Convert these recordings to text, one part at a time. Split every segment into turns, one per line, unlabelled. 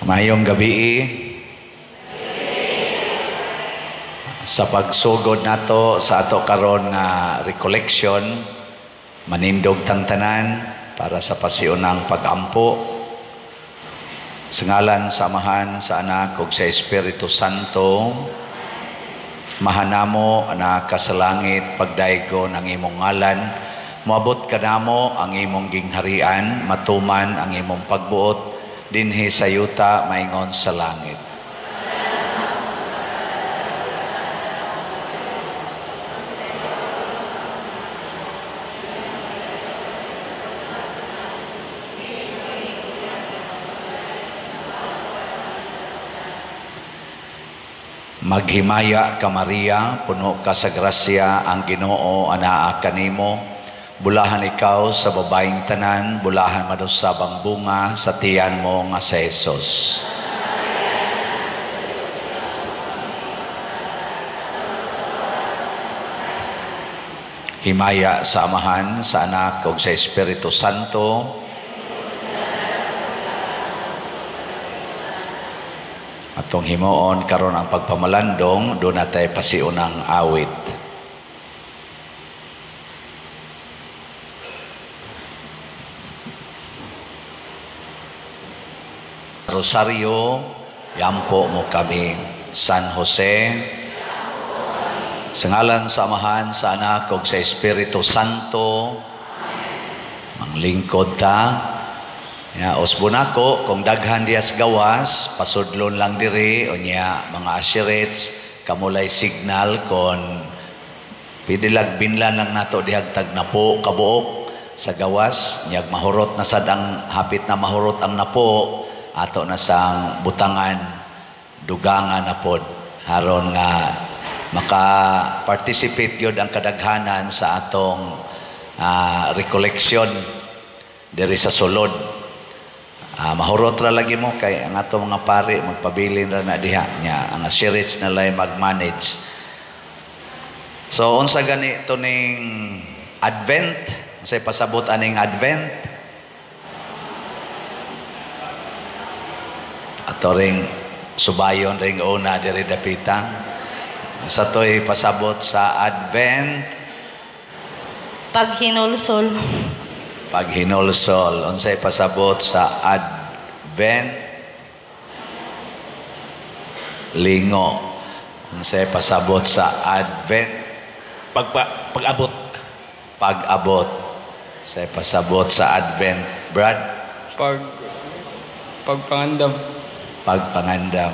Mayong gabi sa pagsugod nato sa ato karon nga recollection, manindog tang tanan para sa pasiunang pagampo. Sa ngalan sa Amahan, sa Anak ug sa Espiritu Santo. Mahanamo, Anak ka sa langit, pagdaygon ang imong ngalan, moabot kanamo ang imong gingharian, matuman ang imong pagbuot dinhi sa yuta maingon sa langit. Maghimaya ka Maria, puno ka sa grasya, ang Ginoo anaa kanimo. Bulahan ikaw sa babaeng tanan, bulahan manusab ang bunga sa tiyan mo nga si Jesus. Himaya sa Amahan, sa Anak ug sa Espiritu Santo. Atong himuon karon ang pagpamalandong, doon natay pasiunang awit. Rosario, yampo mo kami. San Jose, sa ngalan sa Amahan, sa Anak ug sa Espiritu Santo. Manglingkod ta. Ya, usbon ako kung daghan diyas gawas, pasudlon lang diri unya mga asherets kamulay signal kon pwede lag binlan lang nato dihagtag napo kabuok sa gawas, nyag mahurot na sad ang hapit na mahurot ang napo ato na sang butangan dugangan na pod haron nga maka-participate yun ang kadaghanan sa atong recollection diri sa sulod. Mahurot ra lagi mo kay ang ato mga pari magpabilin ra na diha nya ang asherets na lay mag-manage. So unsa gani to ning Advent? Unsay pasabot aning Advent? Ato ring subayon ring una diri dapita. Sa to'y pasabot sa Advent?
Paghinulsol.
Paghinulsol. Unsay pasabot sa Advent? Lingo. Unsay pasabot sa Advent?
Pag-abot.
Pag-abot. Unsay pasabot sa Advent, Brad?
Pagpangandam.
Pagpangandam.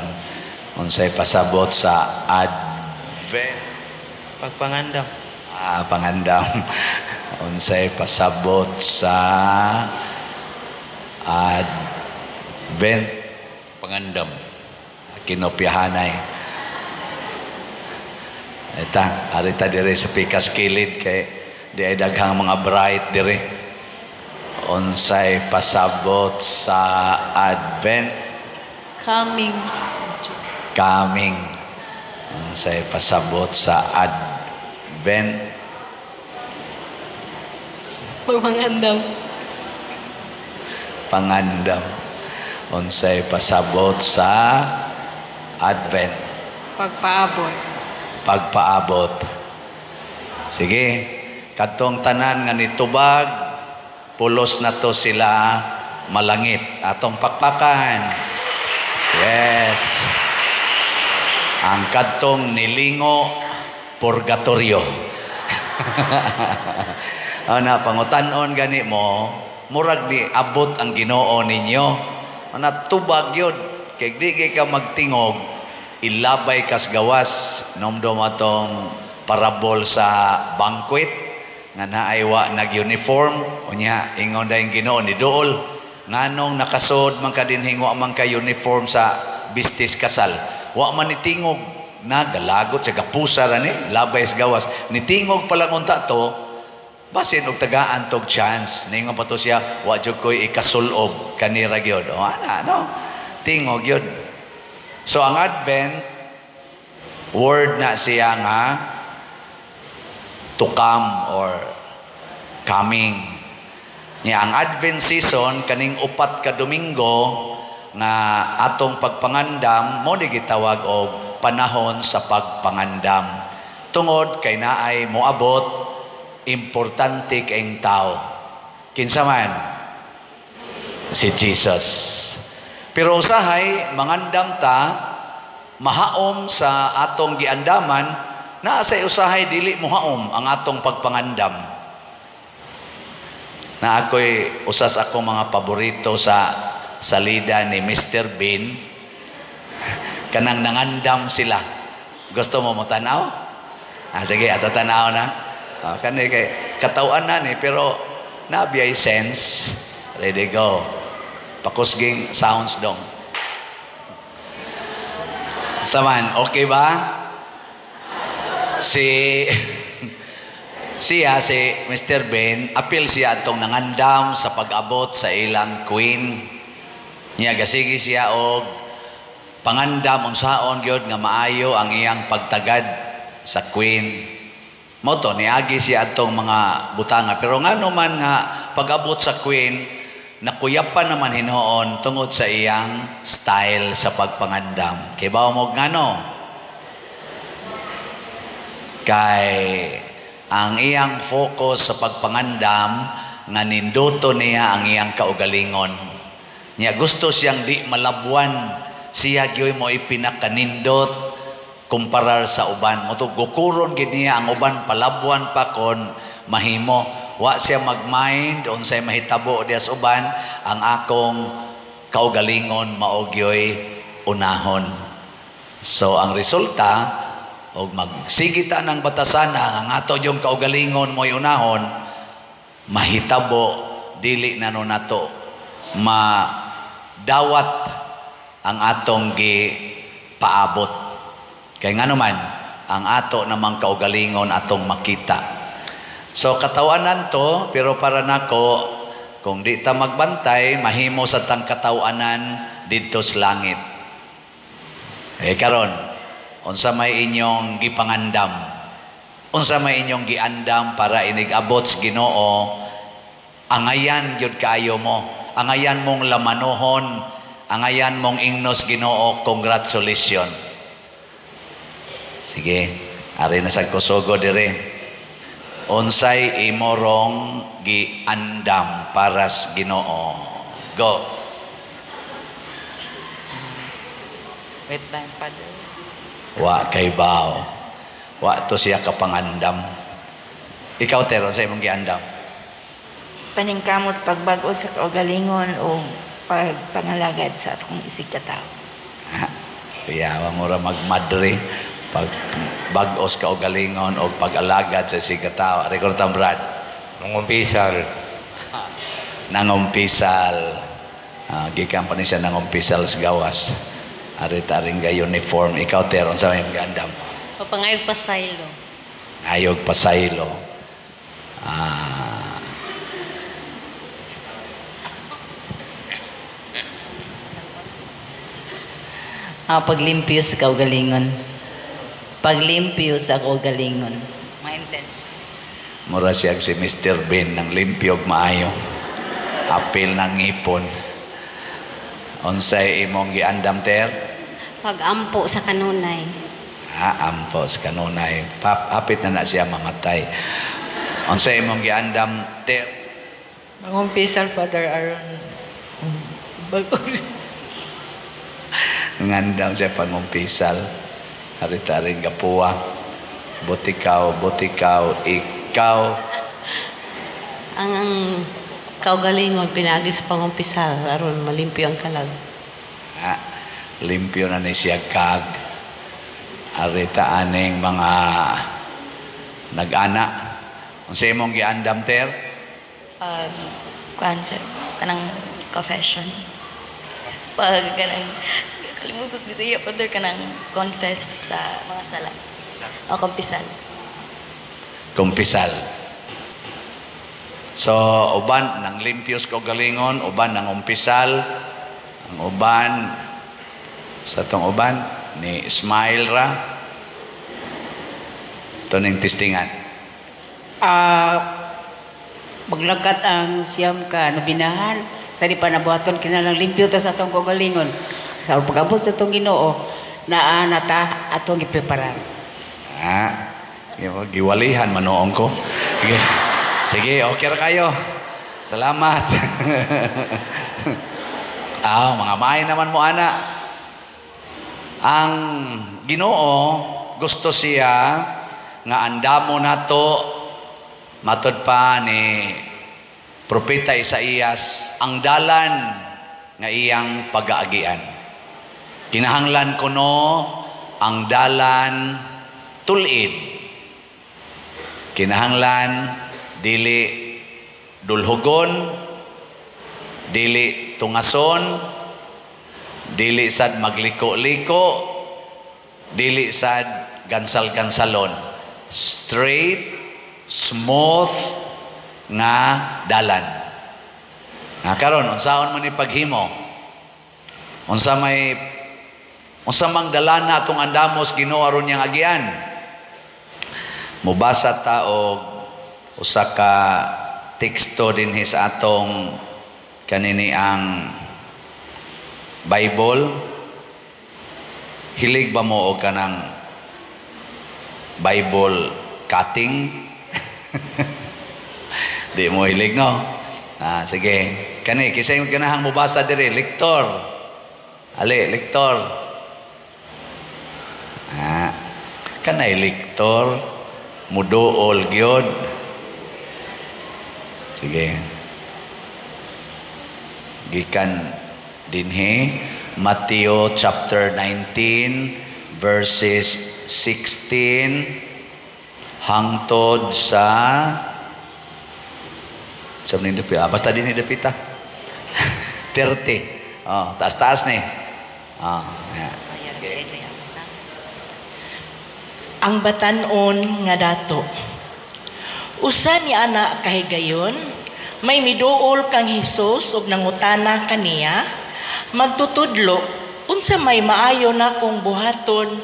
Unsay pasabot sa Advent?
Pagpangandam.
Pangandam. Unsay pasabot sa Advent?
Pangandam.
Kinopyahanay. Eta, arita dire sa pikas kilid kay di ay daghang mga bright dire. Unsay pasabot sa Advent?
Coming.
Coming. Unsay pasabot sa Advent?
Pangandam.
Pangandam. Unsay pasabot sa Advent?
Pagpaabot.
Pagpaabot. Sige, kadtong tanan nga nitubag, pulos na to sila malangit. Atong pakpakan. Yes. Ang kadtong nilingo, purgatorio. Ana, pangutan-on gani mo, murag ni abot ang Ginoo ninyo. Ana, tubag yun. Kay di kay ka magtingog, ilabay kas gawas. Nomdom atong parabol sa banquet, nga naay wa nag-uniform, unya, ingon dayong Ginoo ni duol. Nganong nakasod man ka dinhi, wa man ka uniform sa bistis kasal. Wa man nitingog, nagalagot sa kapusa ra ni, labay sa gawas. Nitingog pa lang unta to, basin og tagaan tog chance. Ningon pa to siya, wa jud koy ikasulob kanira gyud. O ana, no? Tingog gyud. So ang Advent word na siya nga to come or coming. Nya ang Advent season kaning 4 ka Domingo nga atong pagpangandam mo ni gitawag og panahon sa pagpangandam. Tungod kay naay moabot, importante kaayong tao. Kinsa man? Si Jesus. Pero usahay mangandam ta, mahaom sa atong giandaman, naa say usahay dili mohaom ang atong pagpangandam. Na ako'y usas akong mga paborito sa salida ni Mr. Bean, kanang nangandam sila. Gusto mo tanaw? Ah, sige, ato tanaw na. Ah, kani kay katawan na ni, pero nabiyay sense. Ready, go. Pakusging sounds dong. Saman, okay ba? Si siya, si Mr. Bean, apil siya atong nangandam sa pag-abot sa ilang queen. Niya gasigi siya og pangandam unsaon gyud nga maayo ang iyang pagtagad sa queen. Mao to niagi siya atong mga butanga, pero ngano man nga pag-abot sa queen nakuyapan naman hinuon tungod sa iyang style sa pagpangandam. Kay bawo mo ngano? Kay ang iyang focus sa pagpangandam nga ninduto niya ang iyang kaugalingon. Niya gusto siyang di malabuan, siya gyoy mo ipinakanindot kumparar sa uban. Mo to gukuron gid niya ang uban, palabuan pa kon mahimo. Wa siya magmind unsay mahitabo diya sa uban, ang akong kaugalingon mao gyoy unahon. So ang resulta, og magsigita ng batasana ang ato yung kaugalingon mo'y unahon, mahitabo dili na no nato madawat ang atong gipaabot. Kay ngano man ang ato namang kaugalingon atong makita. So katawanan to, pero para nako kung di ta magbantay, mahimo sa tang katawanan didto sa langit. Eh karon, unsa may inyong gipangandam? Unsa may inyong giandam para inig-abot sa Ginoo? Angayan gyud kaayo mo. Angayan mong lamanohon, angayan mong ingnos Ginoo, congratulations. Sige, ari na sa kusugo dire. Unsay imorong giandam para sa Ginoo? Go.
Wait lang, Father.
Wa kay bao. Wa to siya kapangandam. Ikaw, Teron, sa imong giandam?
Paningkamot pagbag-o sa kaugalingon o pagpangalagad sa atong isig katao.
Kaya mo ra magmadre pag bag-os kaugalingon o pag-alagad sa isig katao. Record tam, Brad.
Nangumpisal.
Nangumpisal. Gikan pa ni siya nangumpisal sa gawas. Ari-taring ga uniform. Ikaw, Teron, sa imong giandam?
Papangayog pasaylo.
Ayog pasaylo.
Paglimpyo sa kaugalingon. Paglimpyo sa kaugalingon.
My intention.
Mura siya si Mr. Bean ng limpyog maayo. Apil ng ngipon. Unsay imong giandam, Ter?
Pagampo sa kanunay.
Ampo sa kanunay. Hapit na na siya mamatay. Unsay imong giandam, Ter?
Mangumpisal, Father Aaron. Bago.
Ngandam siya pangumpisal. Harita-ring gapuwa. Butikaw, butikaw, ikaw.
Ang kaugalingon pinagi sa pangumpisal aron malimpyo ang kalag.
Limpyo na ni siya kag. Arita aning mga nag-ana. Unsa imong giandam, Ter?
Pag kuan sir, kanang confession. Pag kanang kalimutan sa Bisaya, Father, kanang confess sa mga sala. O kumpisal.
Kumpisal. So, uban ng limpios kaugalingon, uban ng umpisal, ang uban, sa tong uban, ni smile ra. Ito ning testingan.
Maglangkat ang siyam ka nobinahan Sa di pa nabuhaton, kinahanglan limpyo ta sa atong kaugalingon. Sa pag-abot sa atong Ginoo, naa na ta atong gipreparar.
Ah, giwalihan manoong ko. Sige, sige, okay ra kayo. Salamat. Ah, mga maay naman mo ana. Ang Ginoo gusto siya nga andamo nato, matod pa ni Propeta Isaías, ang dalan nga iyang pagaagian. Kinahanglan kuno ang dalan tulid. Kinahanglan dili dulhugon, dili tungason, dili sad magliko-liko, dili sad gansal-gansalon. Straight, smooth nga dalan. Nga karon, unsaon man ni paghimo? Unsa mang dalan na atong andamos Ginoo aron niyang agian? Mubasa ta og usa ka teksto dinhi sa atong kanini ang Bible. Hilig ba mo og kanang Bible cutting? Di mo hilig, no? Ah, sige. Kani, kisay ganahang mobasa diri, lektor. Ali, lektor. Ah, kanay lektor, muduol gyud. Sige. Gikan dinhi, Matthew chapter 19 verses 16 hangtod sa sa ni dapita, basta dinhi dapita 30. Oh, taas-taas ni. Ah, yeah. Sige.
Ang batan-on nga dato. Usa ni ana kahigayon, may miduol kang Hesus ug nangutana kaniya, "Magtutudlo, unsa may maayo nakong buhaton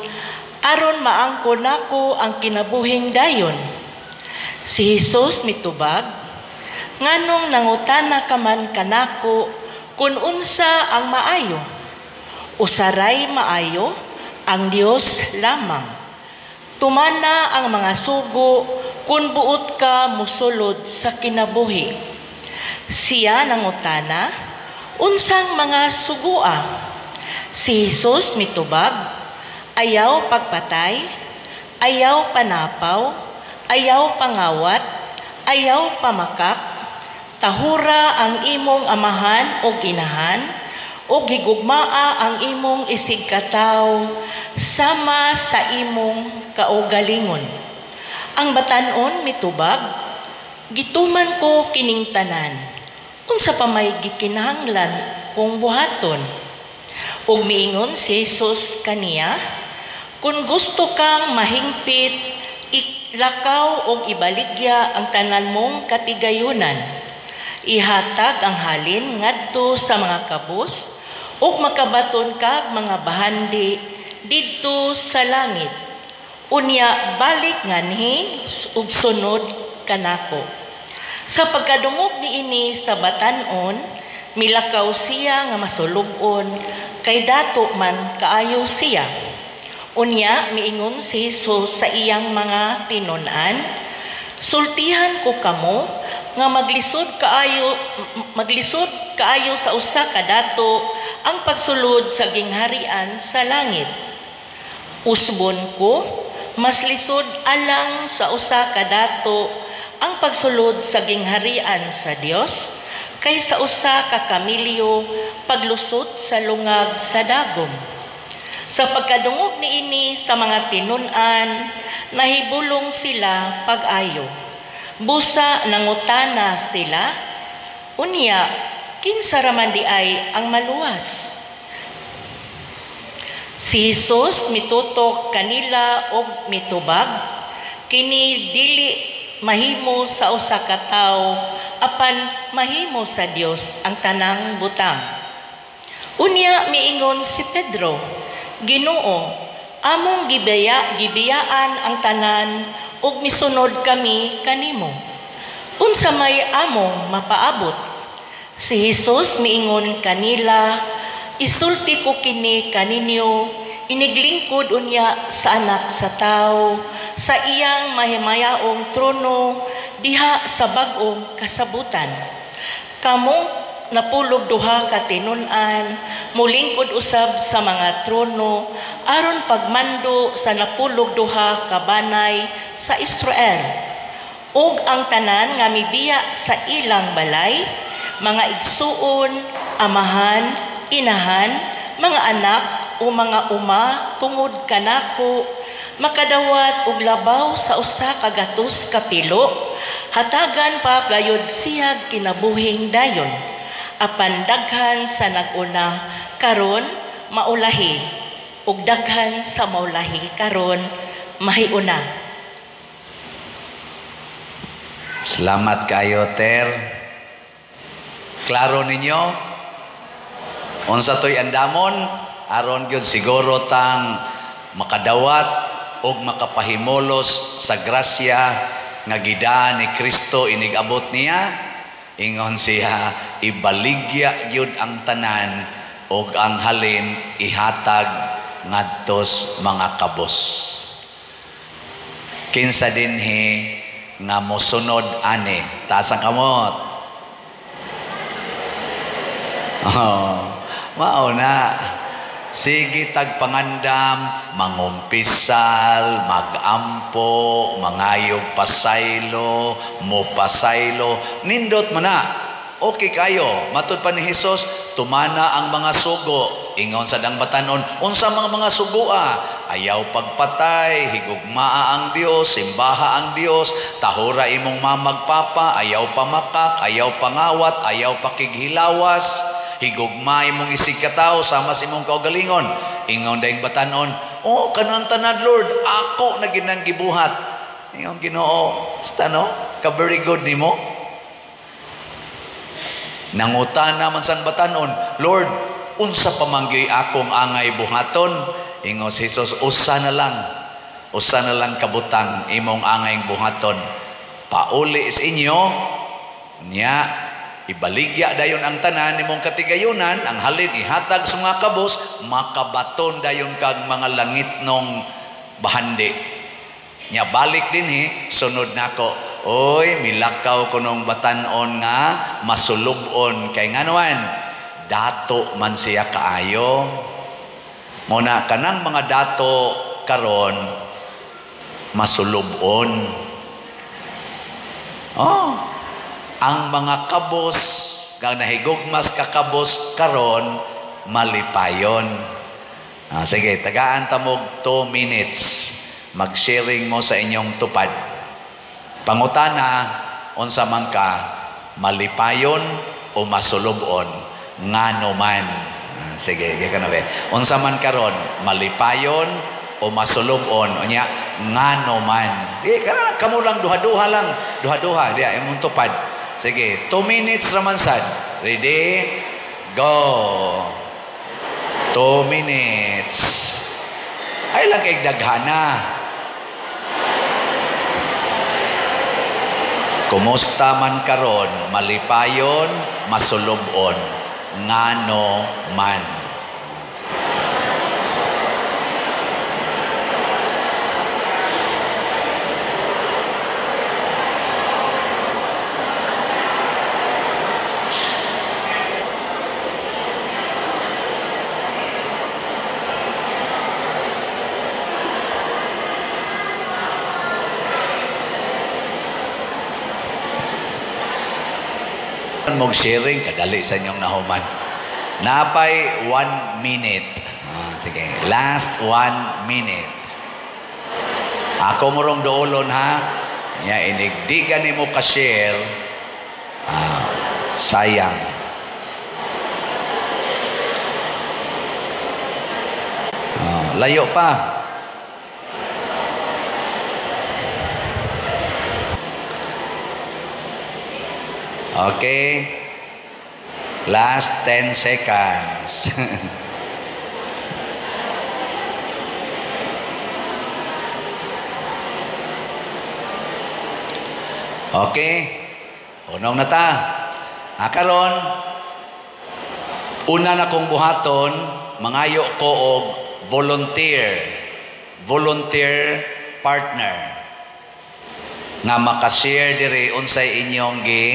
aron maangko nako ang kinabuhing dayon?" Si Hesus mitubag, "Nganong nangutana ka man kanako kun unsa ang maayo? Usaray maayo, ang Dios lamang. Tumana ang mga sugo kung buot ka musulod sa kinabuhi." Siya nangutana, "Unsang mga sugua?" Si Jesus mitubag, "Ayaw pagpatay, ayaw panapaw, ayaw pangawat, ayaw pamakak, tahura ang imong amahan o inahan, o higugmaa ang imong isigkatawo sama sa imong kaugalingon." Ang batan-on mitubag, "Gituman ko kining tanan. Unsa pa may gikinahanglan kong buhaton?" Ug miingon si Jesus kaniya, "Kung gusto kang mahingpit, ilakaw og ibaligya ang tanan mong katigayunan. Ihatag ang halin ngadto sa mga kabus ug makabaton kag mga bahandi didto sa langit. Unya balik nganhi ug sunod kanako." Sa pagkadungog niini sa batan-on, milakaw siya nga masulub-on, kay dato man kaayo siya. Unya miingon si Jesus sa iyang mga tinun-an, "Sultihan ko kamo nga maglisod kaayo sa usa ka dato ang pagsulod sa gingharian sa langit. Usbon ko, mas lisod alang sa usa ka dato ang pagsulod sa gingharian sa Dios kaysa usa ka kamilyo paglusot sa lungag sa dagom." Sa pagkadungog niini sa mga tinun-an, nahibulong sila pag-ayo. Busa nangutana sila, "Unya, kinsa raman di ay ang maluwas?" Si Jesus mitutok kanila og mitubag, "Kini dili mahimo sa usa ka tawo, apan mahimo sa Dios ang tanang butang." Unya miingon si Pedro, "Ginoo, among gibiyaan ang tanan ug misunod kami kanimo. Unsa may among mapaabot?" Si Jesus miingon kanila, isulti ko kini kaninyo, iniglingkod unya sa anak sa tao, sa iyang mahimayaong trono, diha sa bag-ong kasabutan. Kamong napulog duha ka tinun-an, mulingkod usab sa mga trono, aron pagmando sa napulog duha ka banay sa Israel. Ug ang tanan nga mibiya sa ilang balay, mga igsuon, amahan, inahan, mga anak o mga uma tungod kanako, makadawat og labaw sa usa ka gatos ka pilo, hatagan pa gayud siyag kinabuhing dayon. Apan daghan sa nag-una karon maulahi, ug daghan sa maulahi karon mahiuna.
Salamat kayo, Ter. Klaro ninyo? Unsa to'y andamon? Aron gyud siguro tang makadawat og makapahimulos sa grasya nga gidaan ni Kristo inig-abot niya. Ingon siya, ibaligya gyud ang tanan og ang halin ihatag ngadtos mga kabos. Kinsa dinhi nga mosunod ani? Taas ang kamot. Oh, mao na. Sige tagpangandam, mangumpisal, magampo, mangayog pasaylo, mupasaylo. Nindot man na. Okay kayo. Matud pa ni Hesus, tumana ang mga sugo. Ingon sa dang batanon, unsa mga sugoa? Ayaw pagpatay, higugmaa ang Dios, simbaha ang Dios, tahura imong mamagpapa, ayaw pamakak, ayaw pangawat, ayaw pakighilawas. Higugma imong isig katawo sama sa imong kaugalingon. Ingon daing batanon, oh kanang tanan Lord, ako na ginang gibuhat. Ingon Ginoo, sta no? Ka very good nimo. Nangutana man sang batanon, Lord, unsa pa man gyud akong angay buhaton? Ingon si Jesus, usa na lang. Usa na lang kabutang imong angay buhaton. Pauli sa inyo nya ibaligya dayon ang tanan nimong katigayunan, ang halin ihatag sa mga kabos, makabaton dayon kag mga langitnong bahandi. Nya balik dinhi, sunod nako. Oy, milakaw kunong batan-on nga masulub-on kay nganuan dato man siya kaayo. Muna kanang mga dato karon masulub-on. Oh, ang mga kabos nga nahigugmas kakabos karon malipayon. Sige, tagaan tamog 2 minutes. Mag-sharing mo sa inyong tupad. Pangutana, unsa man ka, malipayon o masulubon, ngano man. Sige, ka na be. Unsa man karon, malipayon o masulubon, unya ngano man. Di kana kamo lang duha-duha lang, duha-duha diya imong tupad. Sige, 2 minutes raman sad. Ready? Go. 2 minutes. Ay lang kay daghana. Kumusta man karon, malipayon, masulubon, ngano man. Mog sharing kadali sa inyong nahuman. Napay 1 minute. Sige, last 1 minute. Ako morong doolon ha. Nya inigdigan nimo ka share. Sayang. Layo pa. Okay. Last 10 seconds. Okay. Unong na ta. Ha, karon una na kong buhaton, mangayo ko og volunteer. Volunteer partner nga makashare diri unsay inyong gi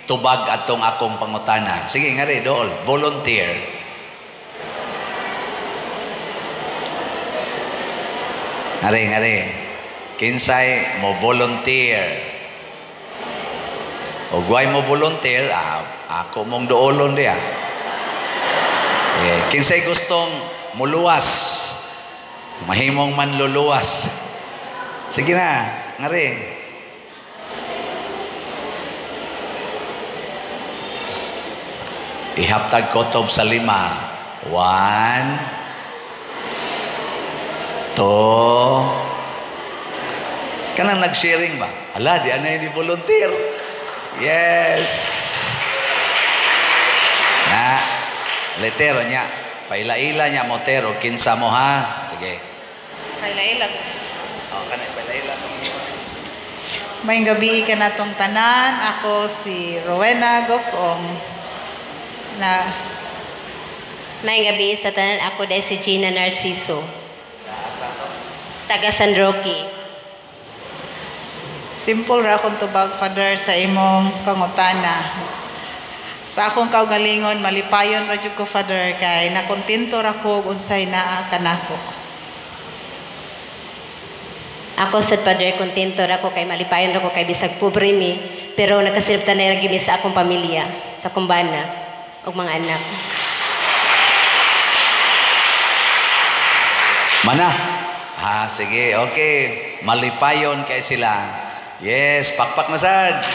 tubag atong akong pangutana. Sige nga ri dool, volunteer. Ngari ngari. Kinsay mo volunteer. Og way mo volunteer, ako mong doolon diya. Eh, kinsay gustong muluwas, mahimong manluluwas. Sige na, ngari. Ihaptag kotob sa 5. 1, 2. Kanang nag-sharing ba? Ala, di anay ni volunteer. Yes. Na, letero niya. Paila-ila niya motero. Kinsa mo ha? Sige.
Paila-ila.
Oh, kanay paila-ila.
Maayong gabi ka natong tanan. Ako si Rowena Gokong. Na
Maayong gabi sa tanan. Ako dai si Gina Narciso. Taga San Roque.
Simple ra akong tubag, Father, sa imong pangutana. Sa akong kaugalingon, malipayon ra jud ko, Father, kay nakontento ra ko og unsay naa kanako.
Ako sad, Father, kontento ra ko kay malipayon ra ko kay bisag pobre mi, pero nakasilabtan na ra gyud mi sa akong pamilya, sa akong bana ug mga anak.
Mana? Ah, sige, okay. Malipayon kay sila. Yes, pakpak na sad.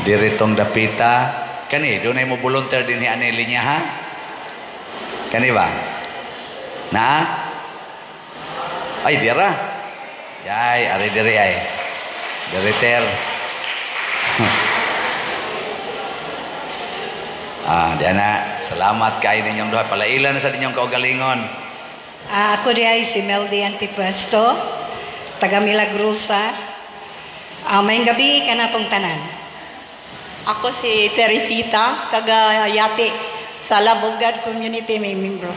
Diri tong dapita. Kani, dunay mo volunteer din ni ani linya ha? Kani ba? Na? Ay, dira. Yay, ari diri ay. Diri ter. Ah, diana, salamat kay ninyong duha. Palaila na sa ninyong kaugalingon.
Ako di ay si Meldy Antipuesto, taga Milagrosa. Maayong gabi kanatong tanan.
Ako si Teresita, taga Yati, sa Labugad Community, may membro.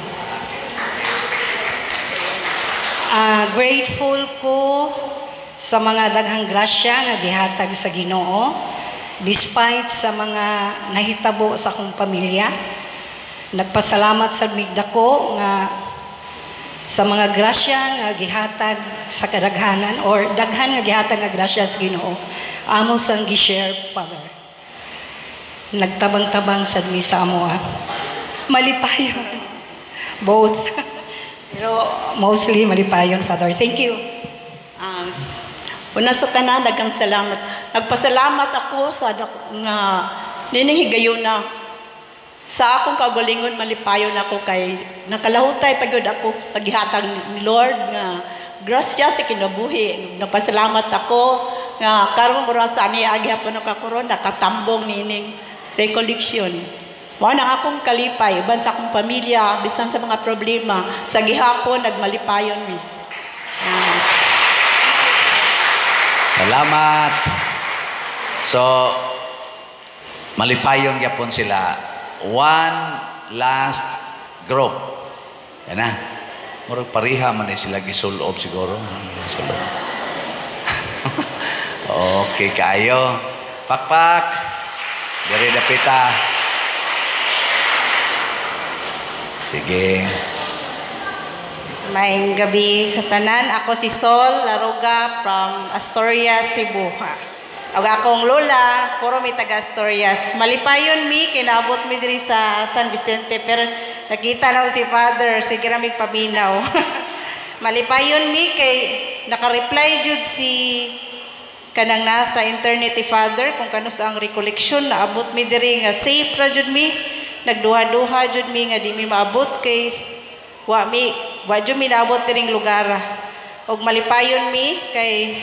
Grateful ko sa mga daghang grasya nga gihatag sa Ginoo despite sa mga nahitabo sa akong pamilya. Nagpasalamat sa migdako nga sa mga grasya nga gihatag sa kadaghanan or daghan nga gihatag nga grasya sa Ginoo. Amo sang gi-share, Father. Nagtabang-tabang sad mi sa amoa. Malipayon. Both. Pero mostly malipayon, Father. Thank you.
Una sa tanan, daghang salamat. Nagpasalamat ako sa nga nining higayuna. Sa akong kaugalingon, malipayon ako kay nakalahutay pa gyud ako sa gihatag ni Lord nga grasya sa kinabuhi. Nagpasalamat ako nga karong oras ani agi hapon ako karon nakatambong nining recollection. Mao na akong kalipay uban sa akong pamilya bisan sa mga problema sa gihapon nagmalipayon mi.
Salamat. So malipayon gyapon sila. One last group. Yan na. Murag pareha man sila gisulob siguro. Gisulob. Okay kayo. Pakpak. Diri dapita. Sige.
Maayong gabi sa tanan. Ako si Sol Laruga from Astoria, Cebu. Ug akong lola, puro mi taga Asturias. Malipayon mi, kinaabot mi diri sa San Vicente, pero nakita na si Father, sige ra mig paminaw. Malipayon mi kay naka-reply jud si kanang nasa internet ni Father kung kanus ang recollection naabot mi diri nga safe ra jud mi. Nagduha-duha jud mi nga di mi maabot kay wa jud mi naabot diring lugar. Og malipayon mi kay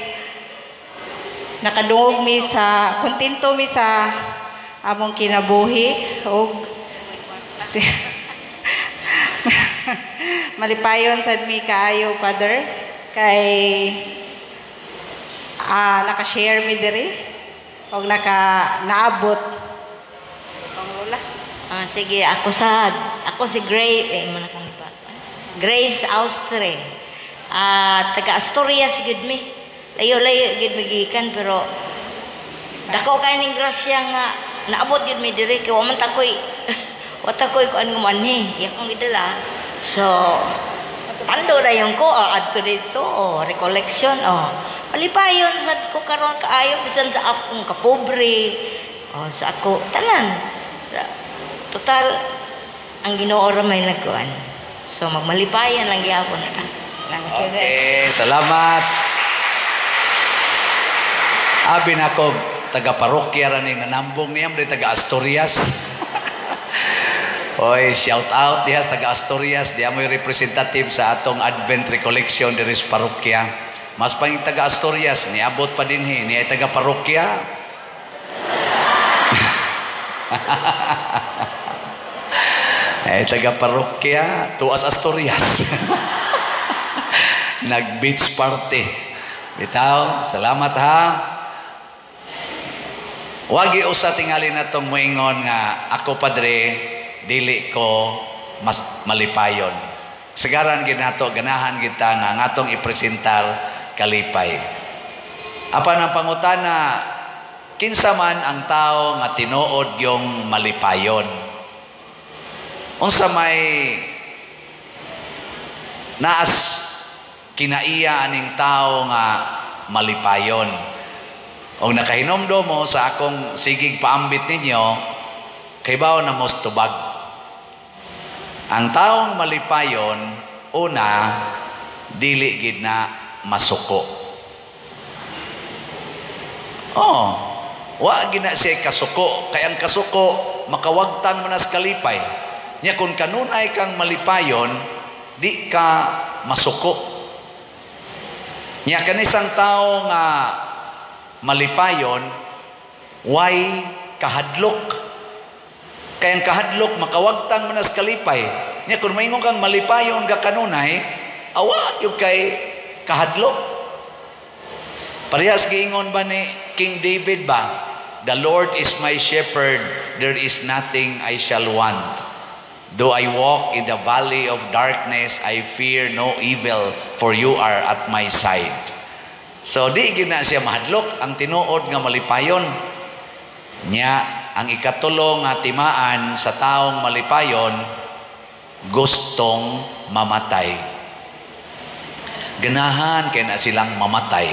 nakadungog mi sa kontento mi sa among kinabuhi og si, malipayon sad mi kaayo, Father, kay Naka-share mi diri og naka naabot. Ang lola.
Ah, sige, ako sad. Ako si Grace, eh, mo na kong ipa. Grace Austre. Ah, taga Asturias gyud mi. Layo-layo gyud mi gikan, pero dako kay ning grasya nga naabot gyud mi diri kay wa man ta koy wa ta koy kuan nga manhi. Iya kong gidala. So, pando na yung ko, oh, adto dito, oh, recollection, oh. Malipayon sad ko karon kaayo bisan sa akong kapobre, oh, sa ako tanan. Sa total ang Ginoo ra may nagkuan. So magmalipayan lang gyapon ka.
Okay, salamat. Abi nako taga parokya ra ning nanambong niya mo taga Asturias. Oy, shout out diha sa taga Asturias, diha mo'y representative sa atong Advent Recollection diri sa parokya. Mas pang taga Asturias, niabot pa dinhi, niya taga parokya. Eh, taga parokya, tuas Asturias. Nag-beach party. Bitaw, salamat ha. Wagi usa tingali natong moingon nga ako padre dili ko mas malipayon. Sagaran gid nato, ganahan kita nga ngatong ipresentar kalipay. Apan ang pangutana, kinsa man ang tao nga tinuod yung malipayon? Unsa may naas kinaiya aning tao nga malipayon? Og nakahinomdom mo sa akong sigig paambit ninyo, kaybaw na mos tubag. Ang taong malipayon, una, dili gid na masuko. Oh, wa gid na siya kasuko. Kay ang kasuko, makawagtang man as kalipay. Nya kung kanunay kang malipayon, di ka masuko. Nya kanisang tao nga malipayon, way kahadlok. Kay ang kahadlok makawagtang man as kalipay. Nya kung maingon kang malipayon ka kanunay, awa yung kay kahadlok. Parehas giingon ba ni King David ba? The Lord is my shepherd, there is nothing I shall want. Though I walk in the valley of darkness, I fear no evil, for you are at my side. So di gyud na siya mahadlok ang tinuod nga malipayon. Nya ang ikatulo nga timaan sa taong malipayon, gustong mamatay. Ganahan kay na silang mamatay.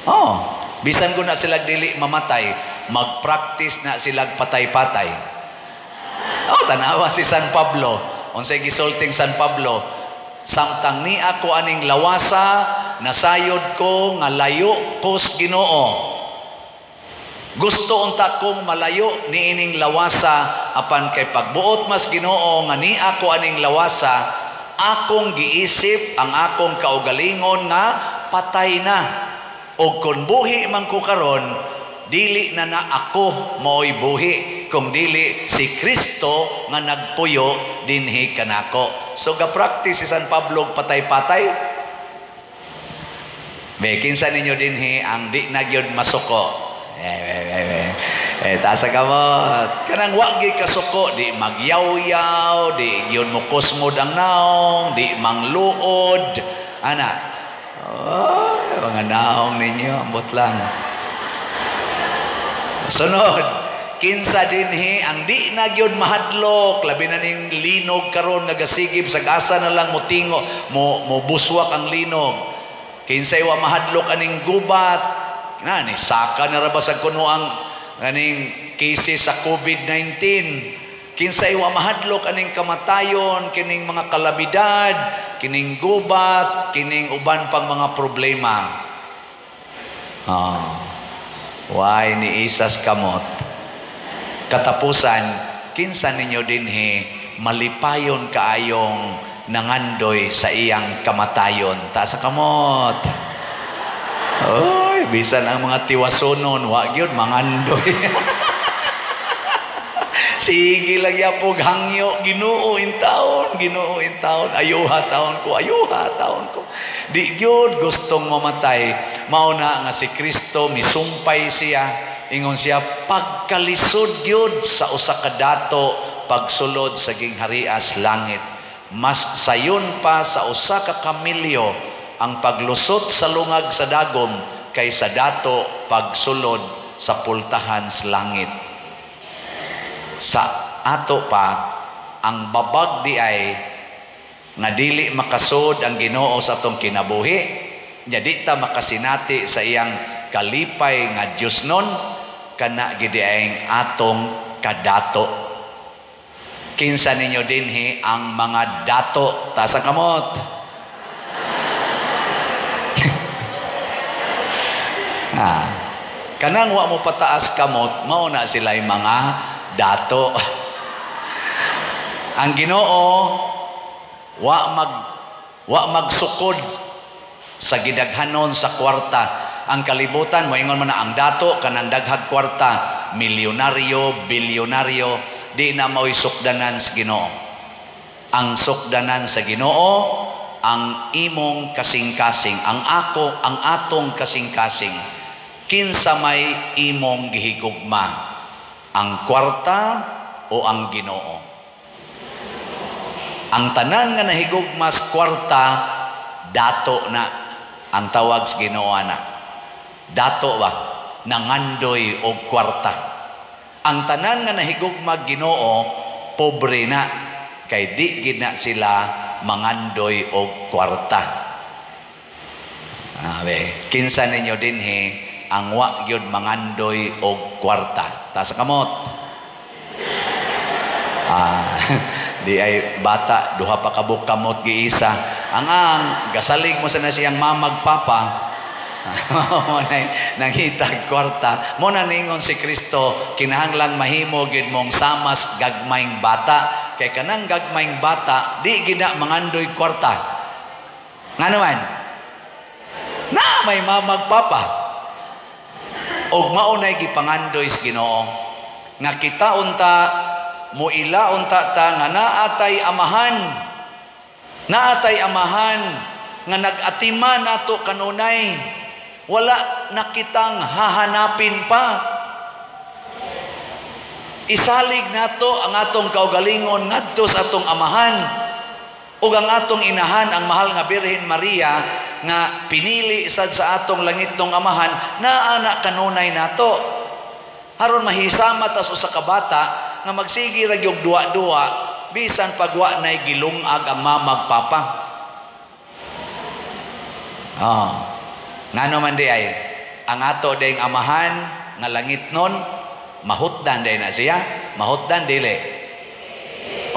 Oh, bisan ko na sila dili mamatay, magpractice na sila patay-patay. Oh, tanawa si San Pablo. Unsay gisulting San Pablo? Samtang ni ako aning lawasa, nasayod ko nga layo kos Ginoo. Gusto unta kong malayo niining lawasa, apan kay pagbuot mas Ginoo nga ni ako aning lawasa, akong giisip ang akong kaugalingon nga patay na. Og kun buhi man ko karon, dili na na ako maoy buhi, kung dili si Kristo nga nagpuyo dinhi kanako. So ga-practice si San Pablo patay-patay. Be, kinsa ninyo dinhi ang di na gyud masuko? Taas ka mo. Kanang wa gyud kasuko, di magyaw-yaw, di gyud mo kusmod ang naong, di mangluod. Ana. Oh, mga naong ninyo, ambot lang. Sunod, kinsa dinhi ang di na gyud mahadlok, labi na ning linog karon nga gasigib sag asa na lang motingo, mo buswak ang linog. Kinsay wa mahadlok aning gubat, na ni saka na ra ba sa kuno ang aning cases sa COVID-19. Kinsay wa mahadlok aning kamatayon, kining mga kalamidad, kining gubat, kining uban pang mga problema. Oh. Why ni isas kamot? Katapusan, kinsa ninyo dinhi malipayon kaayong nangandoy sa iyang kamatayon. Taas sa kamot. Oy, bisan ang mga tiwasonon, wa gyud mangandoy. Sige lang yapog hangyo, Ginoo in taon, Ginoo in taon, ayuha taon ko, ayuha taon ko. Di gyud gustong mamatay. Mao na nga si Kristo misumpay siya, ingon siya pagkalisod gyud sa usa ka dato pagsulod sa gingharias langit. Mas sayon pa sa usa ka kamilyo ang paglusot sa lungag sa dagom kaysa dato pagsulod sa pultahan sa langit. Sa ato pa ang babag di ay nga dili makasud ang Ginoo sa atong kinabuhi, nya di ta makasinati sa iyang kalipay nga Dios nun, kana gid ay atong kadato. Kinsa ninyo dinhi ang mga dato? Taas ang kamot. Kanang wa mo pataas kamot, mao na sila'y mga dato. Ang Ginoo wa magsukod sa gidaghanon sa kwarta. Ang kalibutan moingon man na ang dato kanang daghag kwarta, milyonaryo, bilyonaryo, di na mao'y sukdanan sa Ginoo. Ang sukdanan sa Ginoo ang imong kasing-kasing, ang ako, ang atong kasing-kasing. Kinsa may imong gihigugma, ang kwarta o ang Ginoo? Ang tanan nga nahigugma sa kwarta, dato na ang tawag sa Ginoo na. Dato ba? Nangandoy og kwarta. Ang tanan nga nahigugma Ginoo, pobre na, kay di gid na sila mangandoy og kwarta. Abe, kinsa ninyo dinhi ang wa gyud mangandoy og kwarta? Taas ang kamot. Di ay bata, duha pa kabuk kamot giisa. Ang gasalig mo sa na siyang mamag papa. Mo na nangitag kwarta. Mo na ningon si Kristo, kinahanglang mahimo gyud mong samas gagmayng bata. Kay kanang gagmayng bata, di gid na mangandoy kwarta. Nga naman, na may mamag papa. Og maunay gipangandoy sa Ginoo nga kita unta muila unta ta nga naatay amahan, naatay amahan nga nag-atima nato kanunay, wala na kitang hahanapin pa. Isalig nato ang atong kaugalingon ngadto sa atong amahan ug ang atong inahan, ang mahal nga Birhen Maria nga pinili sad sa atong langitnong amahan, naa na kanunay nato. Aron mahisama tas usa ka bata nga magsige ra gyud duwa-duwa bisan pagwa nay gilungag ang mamag papa. Ngano man di ay ang ato ding amahan nga langitnon, mahutdan day na siya, mahutdan dili.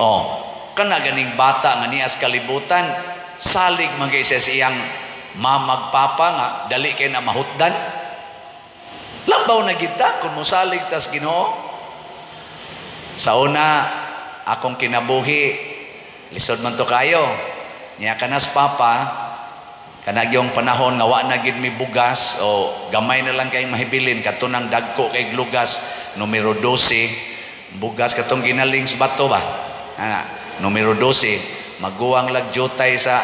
Oh, kana ganing bata nga nias kalibutan, salig man kay siya sa iyang mamag papa nga dali kay na mahutdan. Labaw na kita kung mosalig tas Ginoo. Sa una akong kinabuhi, lisod man to kayo. Niya kanas papa, kanagyong panahon nga wa na gid mi bugas o gamay na lang kay mahibilin katunang dagko kay lugas numero 12 bugas katong ginaling sa bato ba. Ana, numero 12 maguwang lagjutay sa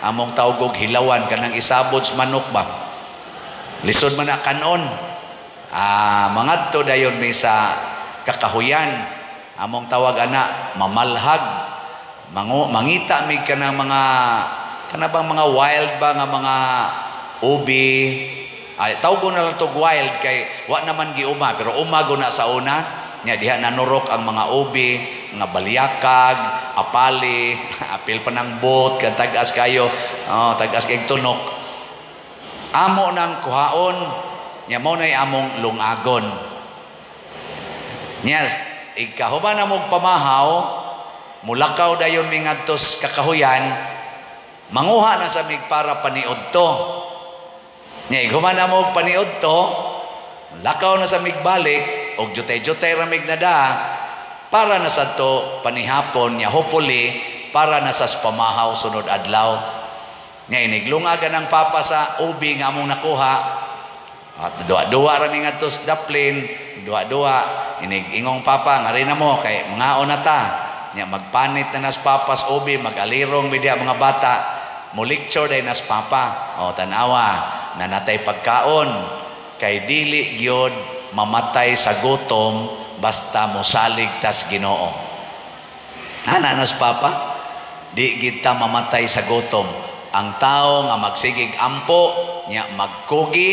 among tawgog hilawan kanang isabod sa manok ba. Lisod man na kanon. Mangadto dayon mi sa kakahuyan. Among tawag ana mamalhag. Mangita mi kanang mga kana bang mga wild ba nga mga ubi. Ay, tawgo na lang tog wild kay wa naman giuma, pero umago na sa una nya diha nanurok ang mga ubi, mga baliyakag, apali, apil pa ng bot, kan tag-as kayo, oh, tag-as kay tunok. Amo nang kuhaon, nya mo nay among lungagon. Nya ikahuman na mog pamahaw, mulakaw dayon mi ngadto sa kakahuyan, manguha na sa mig para paniud to. Nya ighuman na mog paniud to, lakaw na sa mig balik og jutay-jutay ra mig nada para na sad to panihapon nya hopefully para na sa pamahaw sunod adlaw. Nya iniglungagan ang papa sa ubi nga among nakuha. At duwa-duwa ra mi ngadto sa daplin, duwa-duwa. Inig ingong papa, ngari na mo kay mangaon na ta. Nya magpanit na nas papas ubi, magalirong bidya mga bata. Mo lecture day nas papa. O tanawa, nanatay pagkaon kay dili gyud mamatay sa gutom basta mosalig tas Ginoo. Ana nas papa, di gid ta mamatay sa gutom. Ang tao nga magsigig ampo nya magkugi,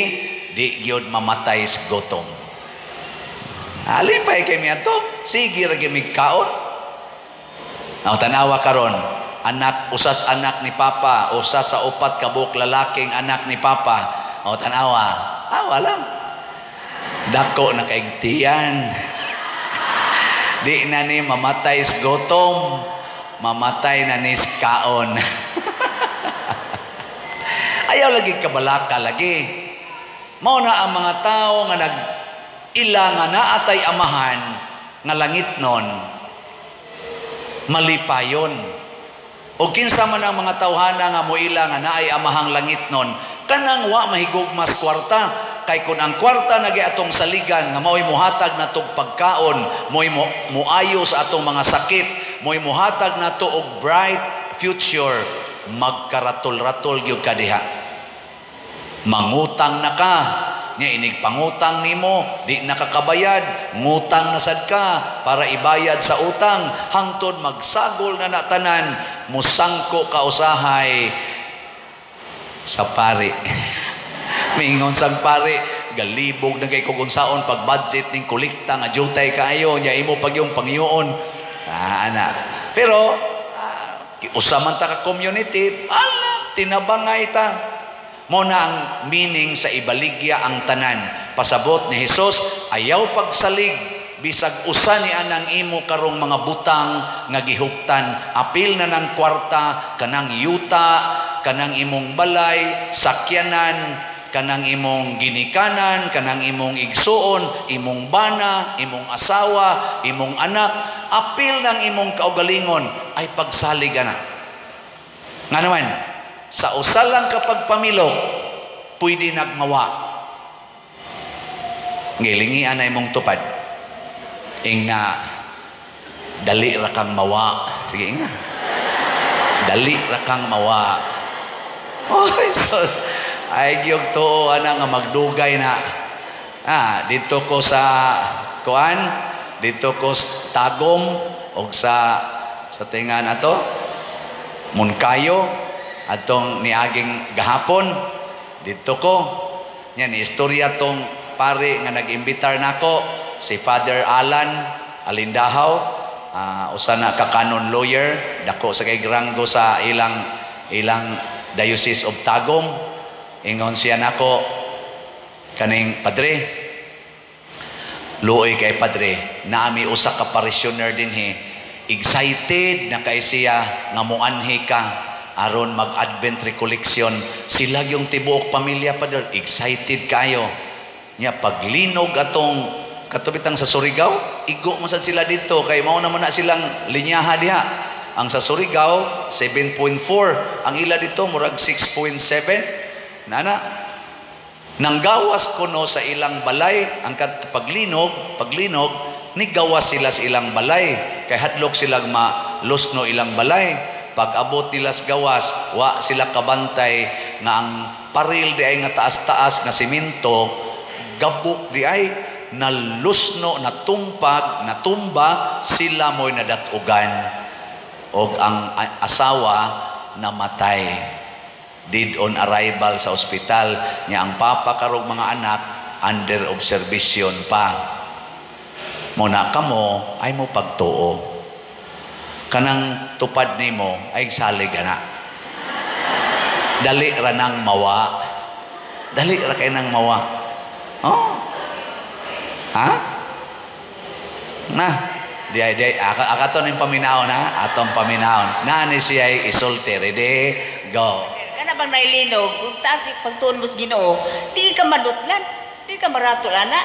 di gyud mamatay sa gutom. Alipay kay miadto, sige ra gyud mig kaon. Ang tanawa karon, anak usas anak ni papa, usa sa upat ka buok lalaking anak ni papa. O tanawa, awa lang. Dako na kaigtiyan. Di na ni mamatay sa gutom, mamatay na ni sa kaon. Ayaw lagi kabalaka lagi. Mao na ang mga tao nga nag ila nga naatay amahan nga langit nun, malipayon. O kinsa man ang mga tawhana nga moila nga naay amahang langit nun, kanang wa mahigugmas kwarta. Kay kun ang kwarta nagi atong saligan nga mao'y muhatag natog pagkaon, mo'y muayo sa atong mga sakit, mo'y muhatag nato og bright future, magkaratol-ratol gyud ka diha. Mangutang na ka, nya inig pangutang nimo, di nakakabayad, ngutang na sad ka para ibayad sa utang, hangtod magsagol na natanan, musangko ka usahay sa pari. Mingon sang pari, galibog na kay kung unsaon pag budget ning kolekta nga jutay kaayo, nya imo pag yung pangyoon. Ana. Pero usa man ta ka community, ala tinabangay ta. Mo na ang meaning sa ibaligya ang tanan. Pasabot ni Hesus, ayaw pagsalig bisag usa ni anang imo karong mga butang nga gihuptan, apil na ng kwarta, kanang yuta, kanang imong balay, sakyanan, kanang imong ginikanan, kanang imong igsuon, imong bana, imong asawa, imong anak, apil ng imong kaugalingon ay pagsalig ana. Nga naman, sa usa lang kapag pamilok, pwede nagmawa. Ngilingian na imong tupad. Ingna, dali ra kang mawa. Sige, ingna. Dali ra kang mawa. Oh, Jesus. Ay, giyog tuo, ana, nga magdugay na. Dito ko sa kuan, dito ko sa Tagum, og sa tingan ato, Monkayo, atong niaging gahapon, dito ko. Yan, istorya tong pare nga nag-imbitar nako, si Father Alan Alindahaw, usa na ka canon lawyer, dako sa kay ranggo sa ilang Diocese of Tagum. Ingon siya nako, kaning padre, luoy kay padre, naami usa ka parishioner dinhi, excited na kay siya nga moanhi ka aron mag-Advent recollection. Sila yung tibuok pamilya, padre, excited kayo. Nya paglinog atong katubitang sa Surigao, igo man sad sila dito kay mao naman na silang linyaha diha. Ang sa Surigao 7.4, ang ila dito murag 6.7. Nana, nanggawas kuno sa ilang balay ang paglinog nigawas sila sa ilang balay kay hadlok silang malusno ilang balay. Pag abot nila sa gawas, wa sila kabantay nga ang paril di ay nga taas-taas nga simento, gabok di ay nalusno, natumpag, natumba, sila mo'y nadatugan og ang asawa namatay. Dead on arrival sa ospital. Nya ang papa karog mga anak under observation pa. Muna kamo ay mo pagtuo. Kanang tupad nimo ay salig ana. Dali ra nang mawa. Dali ra kay nang mawa. Oh. Ha? Na, di ay di akato ning paminaon ha, atong paminaon. Na ni siya ay isulti, ready, go.
Kana bang nailinog, kung taas pagtuon mo sa Ginoo, di ka madutlan, di ka maratol ana.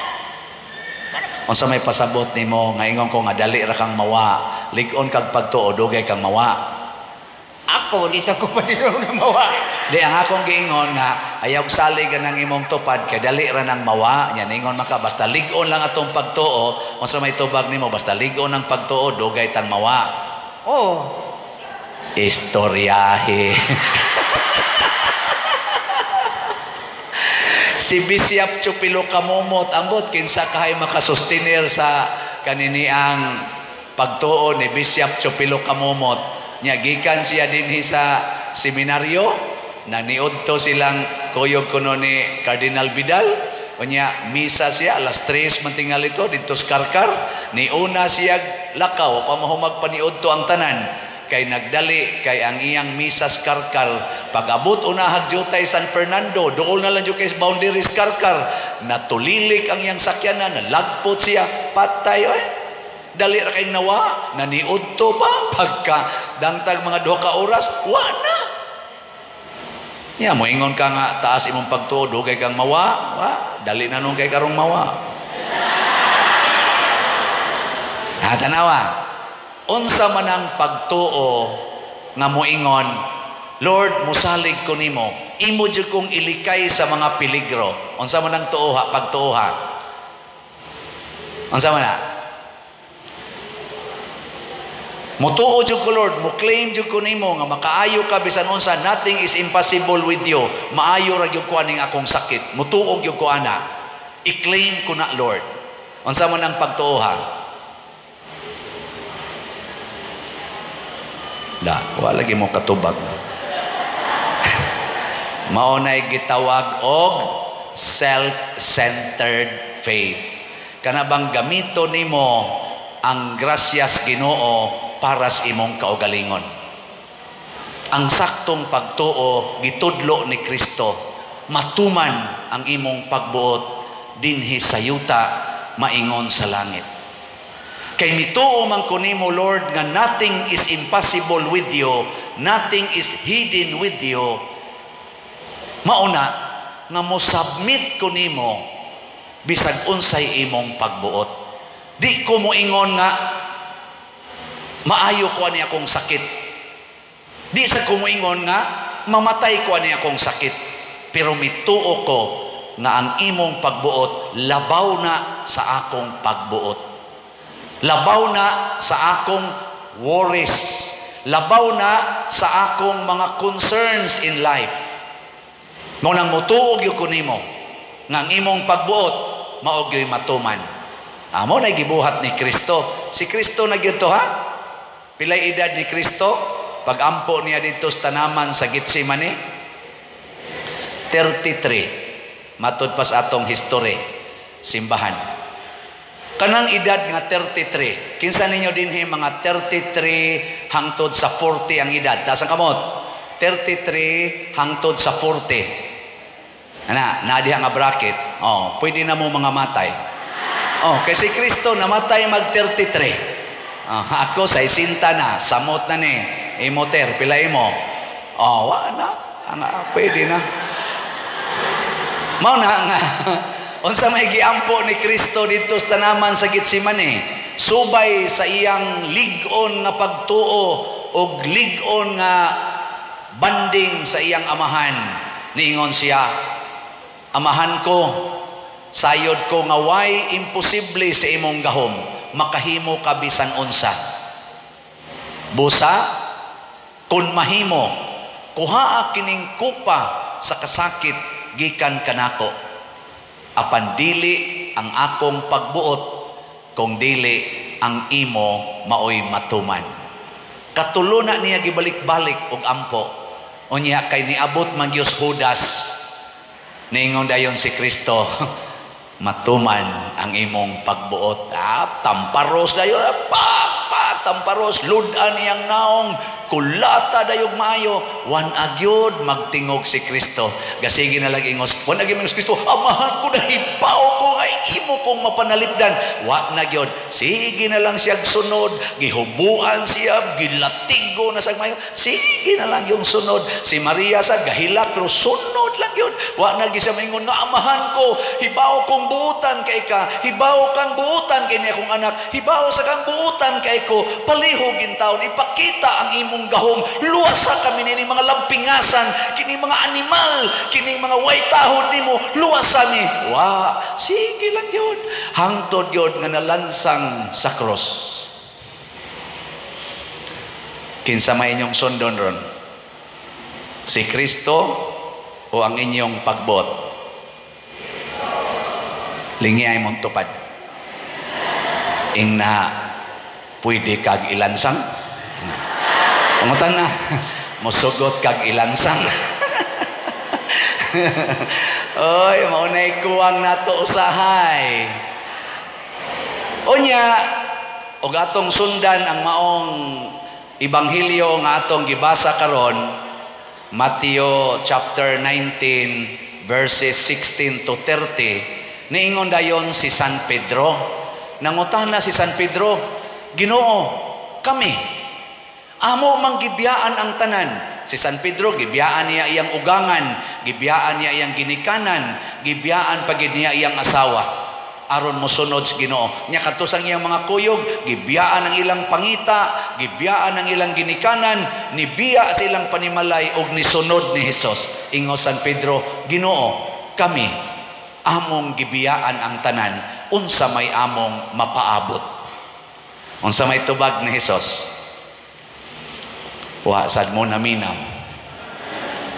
Unsa may pasabot nimo nga ingon ko nga dali ra kang mawa, lig-on kag pagtuo dugay kang mawa.
Ako, di sa ko padino na mawa.
Di, ang akong giingon nga, ayaw salig ang imong tupad, kay dali ra nang mawa. Nya, ningon maka, basta lig-on lang atong pagtuo, unsa may tubag nimo, basta lig-on ang pagtuo, dugay tang mawa.
Oh.
Istoryahe. Si Bishop Chupilo Kamumot, ambot, kinsa kahay makasustiner sa kaniniang pagtuo ni Bishop Chupilo Kamumot. Nya gikan siya dinhi sa seminaryo, naniudto silang kuyog kuno ni Cardinal Vidal. Unya misa siya alas 3 mantingal ito didto sa Karkar. Niuna siya lakaw pa mahumag paniudto ang tanan kay nagdali kay ang iyang misa sa Karkar. Pag-abot unahag jutay San Fernando, dool na lang jud kay boundaries Karkar, natulilik ang iyang sakyanan, nalagpot siya, patay oy. Dali ra kay nawa, naniudto pa pagka dangtag mga 2 ka oras, wa na. Nya moingon ka nga taas imong pagtuo, dugay kang mawa, wa, dali na nung kay karong mawa. Ha, tanawa. Unsa man ang pagtuo nga moingon, Lord, musalig ko nimo, imo jud kong ilikay sa mga peligro. Unsa man ang tuo ha, pagtuo ha? Unsa man na? Mutuo jud ko, Lord, mo-claim jud ko nimo nga makaayo ka bisan unsa, nothing is impossible with you. Maayo ra gyud ko aning akong sakit. Mutuo gyud ko ana. I-claim ko na, Lord. Unsa man ang pagtuo ha? La, wala lagi mo katubag. Mao nay gitawag og self-centered faith. Kana bang gamito nimo ang grasyas Ginoo para sa imong kaugalingon. Ang saktong pagtuo gitudlo ni Kristo, matuman ang imong pagbuot dinhi sa yuta maingon sa langit. Kay mituo man ko nimo, Lord, nga nothing is impossible with you, nothing is hidden with you. Mauna nga mo submit ko nimo bisag unsay imong pagbuot. Di ko moingon nga maayo ko ani akong sakit. Di sa kumuingon nga mamatay ko ani akong sakit. Pero mituo ko nga ang imong pagbuot labaw na sa akong pagbuot. Labaw na sa akong worries. Labaw na sa akong mga concerns in life. Mao nang mutuo gyud ko nimo nga ang imong pagbuot mao gyud matuman. Amo na gibuhat ni Kristo. Si Kristo na gyud to ha. Pilay edad ni Kristo pag-ampo niya dito sa tanaman sa Getsemane? 33. Matud pa sa atong history, simbahan. Kanang edad nga 33. Kinsa ninyo dinhi mga 33 hangtod sa 40 ang edad? Taas ang kamot. 33 hangtod sa 40. Ana, naa diha nga bracket. Oh, pwede na mo mga matay. Oh, kay si Kristo namatay mag 33. Oh, ako sa isinta na, samot na ni. Imo ter, pila imo. Oh, wa na. Ang pwede na. Mao na nga unsa may giampo ni Kristo didto sa tanaman sa Getsemane, subay sa iyang lig-on nga pagtuo og lig-on nga banding sa iyang amahan. Niingon siya, amahan ko, sayod ko nga way imposible sa imong gahom, makahimo ka bisan unsa. Busa, kun mahimo, kuhaa kining kupa sa kasakit gikan kanako. Apan dili ang akong pagbuot, kung dili ang imo maoy matuman. Katulo na niya gibalik-balik og ampo. Unya kay niabot man gyud Judas, niingon dayon si Kristo, matuman ang imong pagbuot. Ah, tamparos dayon, pak pak tamparos, ludan iyang naong, kulata dayog maayo, wan agyod magtingog si Kristo. Gasigi na lang ingos, wan agyod ingos Kristo, amahan ko na hibaw ko nga imo kong mapanalipdan. Wa na gyud, sige na lang siya sunod, gihubuan siya, gilatigo na sa maayo, sige na lang yung sunod. Si Maria sa gahilak pero sunod Sunod lang yun. Wa na gyud siya maingon nga amahan ko, hibaw kong buutan kay ka, hibaw kang buutan kay ni akong anak, hibaw sa kang buutan kay ko, palihog taon, ipakita ang imong gahom, luwasa kami nining mga lampingasan, kini mga animal, kini mga way tahod nimo, luwasa mi. Wa, sige lang yun. Hangtod yun nga nalansang sa cross. Kinsa may inyong sundon ron? Si Kristo o ang inyong pagbot? Lingi ay mong tupad. Ing na pwede kag ilansang? Pangutan na, musugot kag ilansang. Oy, maunay kuwang nato usahay. Unya, og atong sundan ang maong ebanghelyo nga atong gibasa karon, Matthew chapter 19 verses 16 to 30, niingon dayon si San Pedro. Nangutana si San Pedro, Ginoo, kami amo mang gibiyaan ang tanan. Si San Pedro, gibiyaan niya iyang ugangan, gibiyaan niya iyang ginikanan, gibiyaan pagid niya iyang asawa aron mosunod sa Ginoo. Nya kadto sa iyang mga kuyog, gibiyaan ang ilang pangita, gibiyaan ang ilang ginikanan, nibiya sa ilang panimalay og nisunod ni Hesus. Ingon San Pedro, Ginoo, kami among gibiyaan ang tanan, unsa may among mapaabot? Unsa may tubag ni Hesus? Wa sad mo naminaw.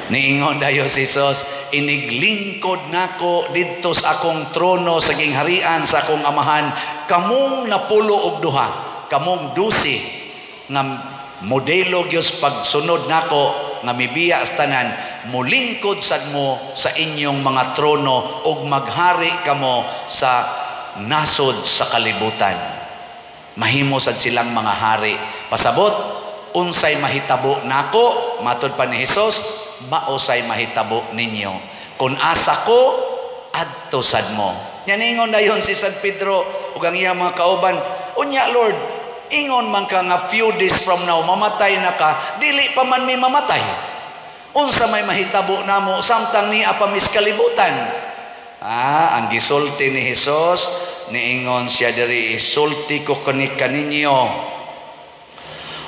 Niingon dayon si Jesus, iniglingkod nako didto sa akong trono sa gingharian sa akong amahan, kamong napulo og duha, kamong 12 nga modelo gyud pagsunod nako nga mibiya sa tanan, mulingkod sad mo sa inyong mga trono ug maghari kamo sa nasod sa kalibutan. Mahimo sad silang mga hari. Pasabot, unsay mahitabo nako, matud pa ni Hesus, mausay mahitabo ninyo. Kung asa ko, adto sad mo. Nya ningon dayon si San Pedro ug ang iyang mga kauban, unya Lord, ingon man ka nga few days from now mamatay na ka, dili pa man mi mamatay. Unsa may mahitabo namo samtang niya pa mis kalibutan? Ah, ang gisulti ni Hesus, niingon siya diri, isulti ko kani kaninyo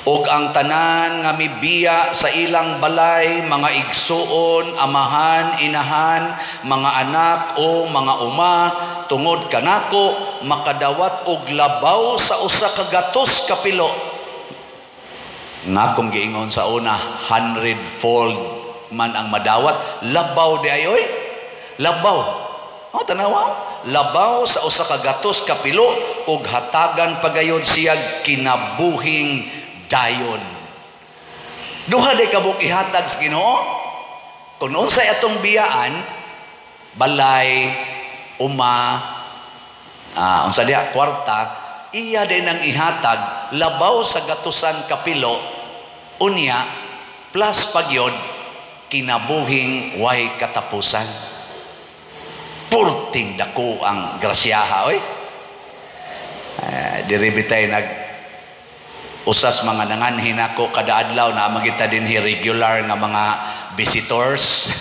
og ang tanan nga mibiya sa ilang balay, mga igsuon, amahan, inahan, mga anak o mga uma, tungod kanako makadawat og labaw sa usa ka gatos kapilo. Nga kung giingon sa una, 100-fold man ang madawat, labaw di ay oy, labaw. Oh, tanawa, labaw sa usa ka gatos kapilo og hatagan pagayod siya kinabuhing dayon. Duha day kabuk ihatag sa Ginoo. Kung unsay atong biyaan, balay, uma, unsa diha kwarta, iya din ang ihatag labaw sa gatusan kapilo, unya plus pagyod kinabuhing way katapusan. Purting dako ang grasyaha oy. Diri bitay nag usas mga nanganhin ako kada adlaw na magita dinhi regular nga mga visitors.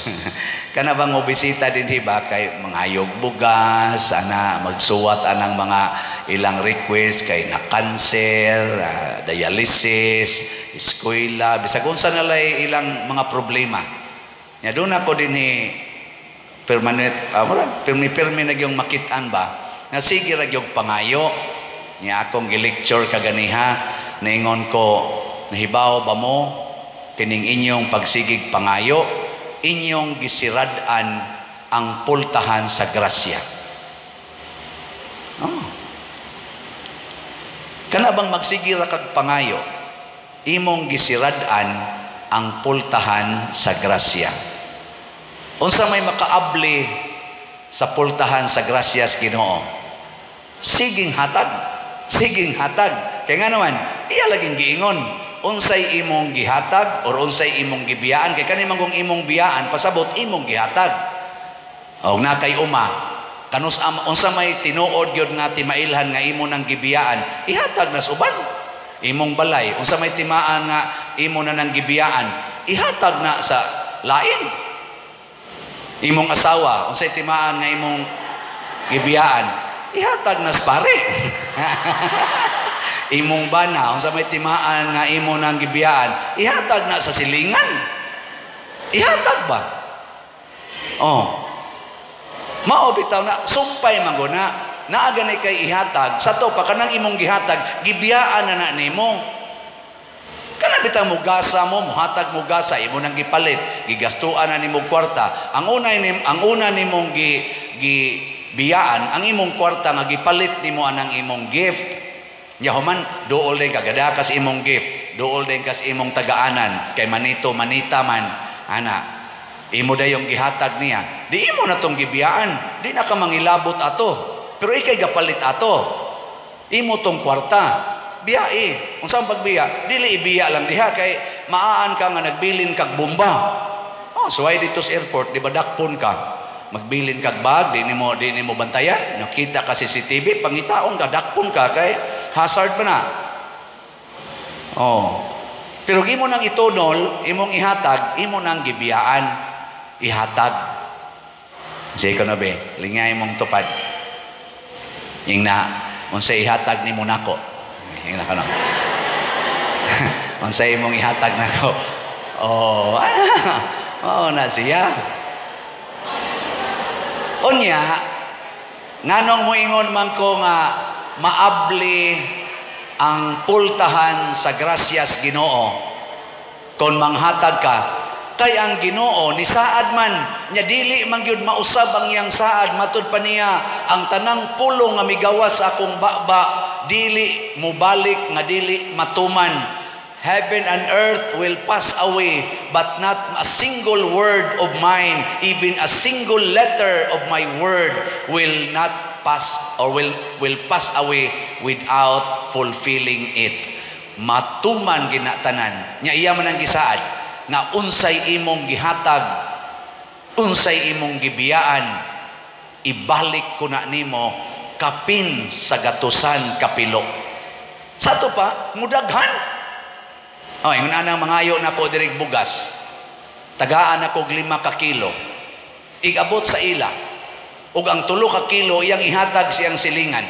Kana bang mo bisita dinhi ba kay mangayog bugas, ana magsuwat anang mga ilang request kay na cancer, dialysis, eskwela, bisag unsa na lay ilang mga problema. Nya doon ako dinhi permanent, pirmi-pirmi na gyung makit-an ba nga sige ra gyung pangayo. Nya akong gi-lecture kaganiha, naingon ko, nahibaw ba mo kining inyong pagsigig pangayo, inyong gisirad-an ang pultahan sa grasya. Oh. Kana bang magsigi ra kag pangayo, imong gisirad-an ang pultahan sa grasya. Unsa may makaabli sa pultahan sa grasya sa Ginoo? Siging hatag, siging hatag. Kaya nga naman, iya laging giingon, unsay imong gihatag or unsay imong gibiyaan, kay kani man kung imong biyaan, pasabot imong gihatag. Og na kay uma, kanus unsa may tinuod gyud nga timailhan nga imo nang gibiyaan, ihatag na sa uban. Imong balay, unsa may timaan nga imo na nang gibiyaan, ihatag na sa lain. Imong asawa, unsay timaan nga imong gibiyaan, ihatag na sa pare. Imong bana, unsa may timaan nga imo nang gibiyaan, ihatag na sa silingan. Ihatag ba? Oh. Mao bitaw na sumpay man guna, naa gani kay ihatag sa to pa kanang imong gihatag, gibiyaan na na nimo. Kana bitaw mo gasa mo, muhatag mo gasa, imo nang gipalit, gigastuan na nimo kwarta. Ang una nimong gibiyaan, ang imong kwarta nga gipalit nimo anang imong gift. Nya human duol din ka gada kas imong gift, duol din kas imong tagaanan kay manito manita man ana. Imo dayong gihatag niya. Di imo na tong gibiyaan, di na ka mangilabot ato. Pero ikay gapalit ato. Imo tong kwarta. Biya. Unsa ang pagbiya? Dili ibiya lang diha kay maaan ka nga nagbilin kag bomba. Oh, suway dito sa airport, di ba dakpon ka? Magbilin kag bag, di nimo bantayan. Nakita ka CCTV, pangitaon ka, dakpon ka kay hazard pa na. Oh. Pero imo nang itunol, imong ihatag, imo nang gibiyaan, ihatag. Sige ko na be, lingay mong tupad. Ingna, unsa ihatag nimo nako? Ingna ka na. Unsa imong ihatag nako? Oh, oh na siya. Unya, nganong moingon man ko nga maabli ang pultahan sa grasyas Ginoo kon manghatag ka, kay ang Ginoo ni saad man nya dili man gyud mausab ang iyang saad, matud pa niya ang tanang pulong nga migawas sa akong baba dili mubalik nga dili matuman. Heaven and earth will pass away, but not a single word of mine, even a single letter of my word will not pass or will pass away without fulfilling it. Matuman ginatanan nya iya man ang gisaad nga unsay imong gihatag, unsay imong gibiyaan, ibalik ko na nimo kapin sa gatusan kapilo. Sa ato pa mudaghan. Oh, ingon anang mangayo nako diri bugas. Tagaan ako og 5 ka kilo. Igabot sa ila. Ug ang 3 ka kilo iyang ihatag siyang silingan.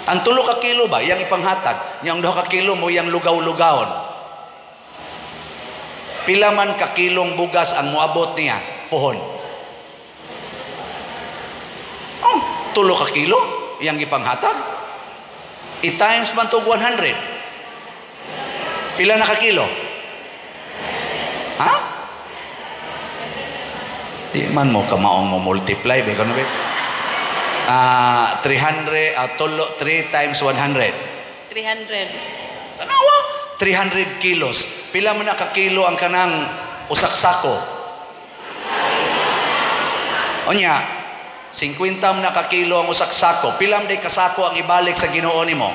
Ang 3 ka kilo ba iyang ipanghatag, nya ang 2 ka kilo mo iyang lugaw-lugawon. Pila man ka kilong bugas ang moabot niya pohon? Oh, 3 ka kilo iyang ipanghatag. I-times man to 100. Pila na ka kilo? Ha? Di man mo kamaong mo multiply ba kono ba? 300 3 times 100.
300.
Tanawa, 300 kilos. Pila man na ka kilo ang kanang usak sako? Unya, 50 man na ka kilo ang usak sako. Pila man day ka sako ang ibalik sa Ginoo nimo?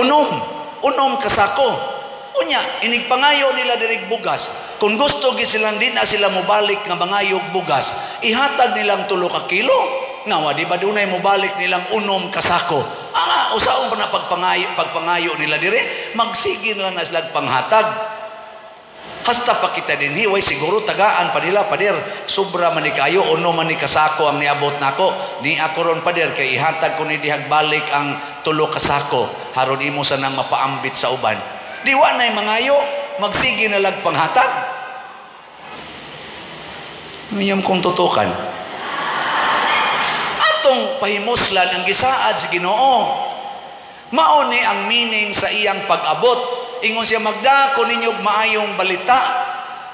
Unom. Unom kasako. Unya, inigpangayo nila dirig bugas. Kung gusto gi silang di na sila mobalik nga mangayog bugas, ihatag nilang 3 ka kilo. Ngawa di ba dunay mobalik nilang 1 kasako? Ah, usaon pa na pagpangayo nila dire, magsige nila na sila panghatag. Hasta pa kita dinhi, way siguro tagaan pa nila, pader, sobra man ni kayo, uno man ni kasako ang niabot nako. Ni ako ron, pader, kay ihatag ko ni dihag balik ang 3 kasako, haron imo sa nang mapaambit sa uban. Di wa na'y mangayo, magsige na lag panghatag. Mayam kong tutukan. Atong pahimuslan ang gisaad sa Ginoo. Mao ni ang meaning sa iyang pag-abot. Ingon siya, magdako ninyo maayong balita.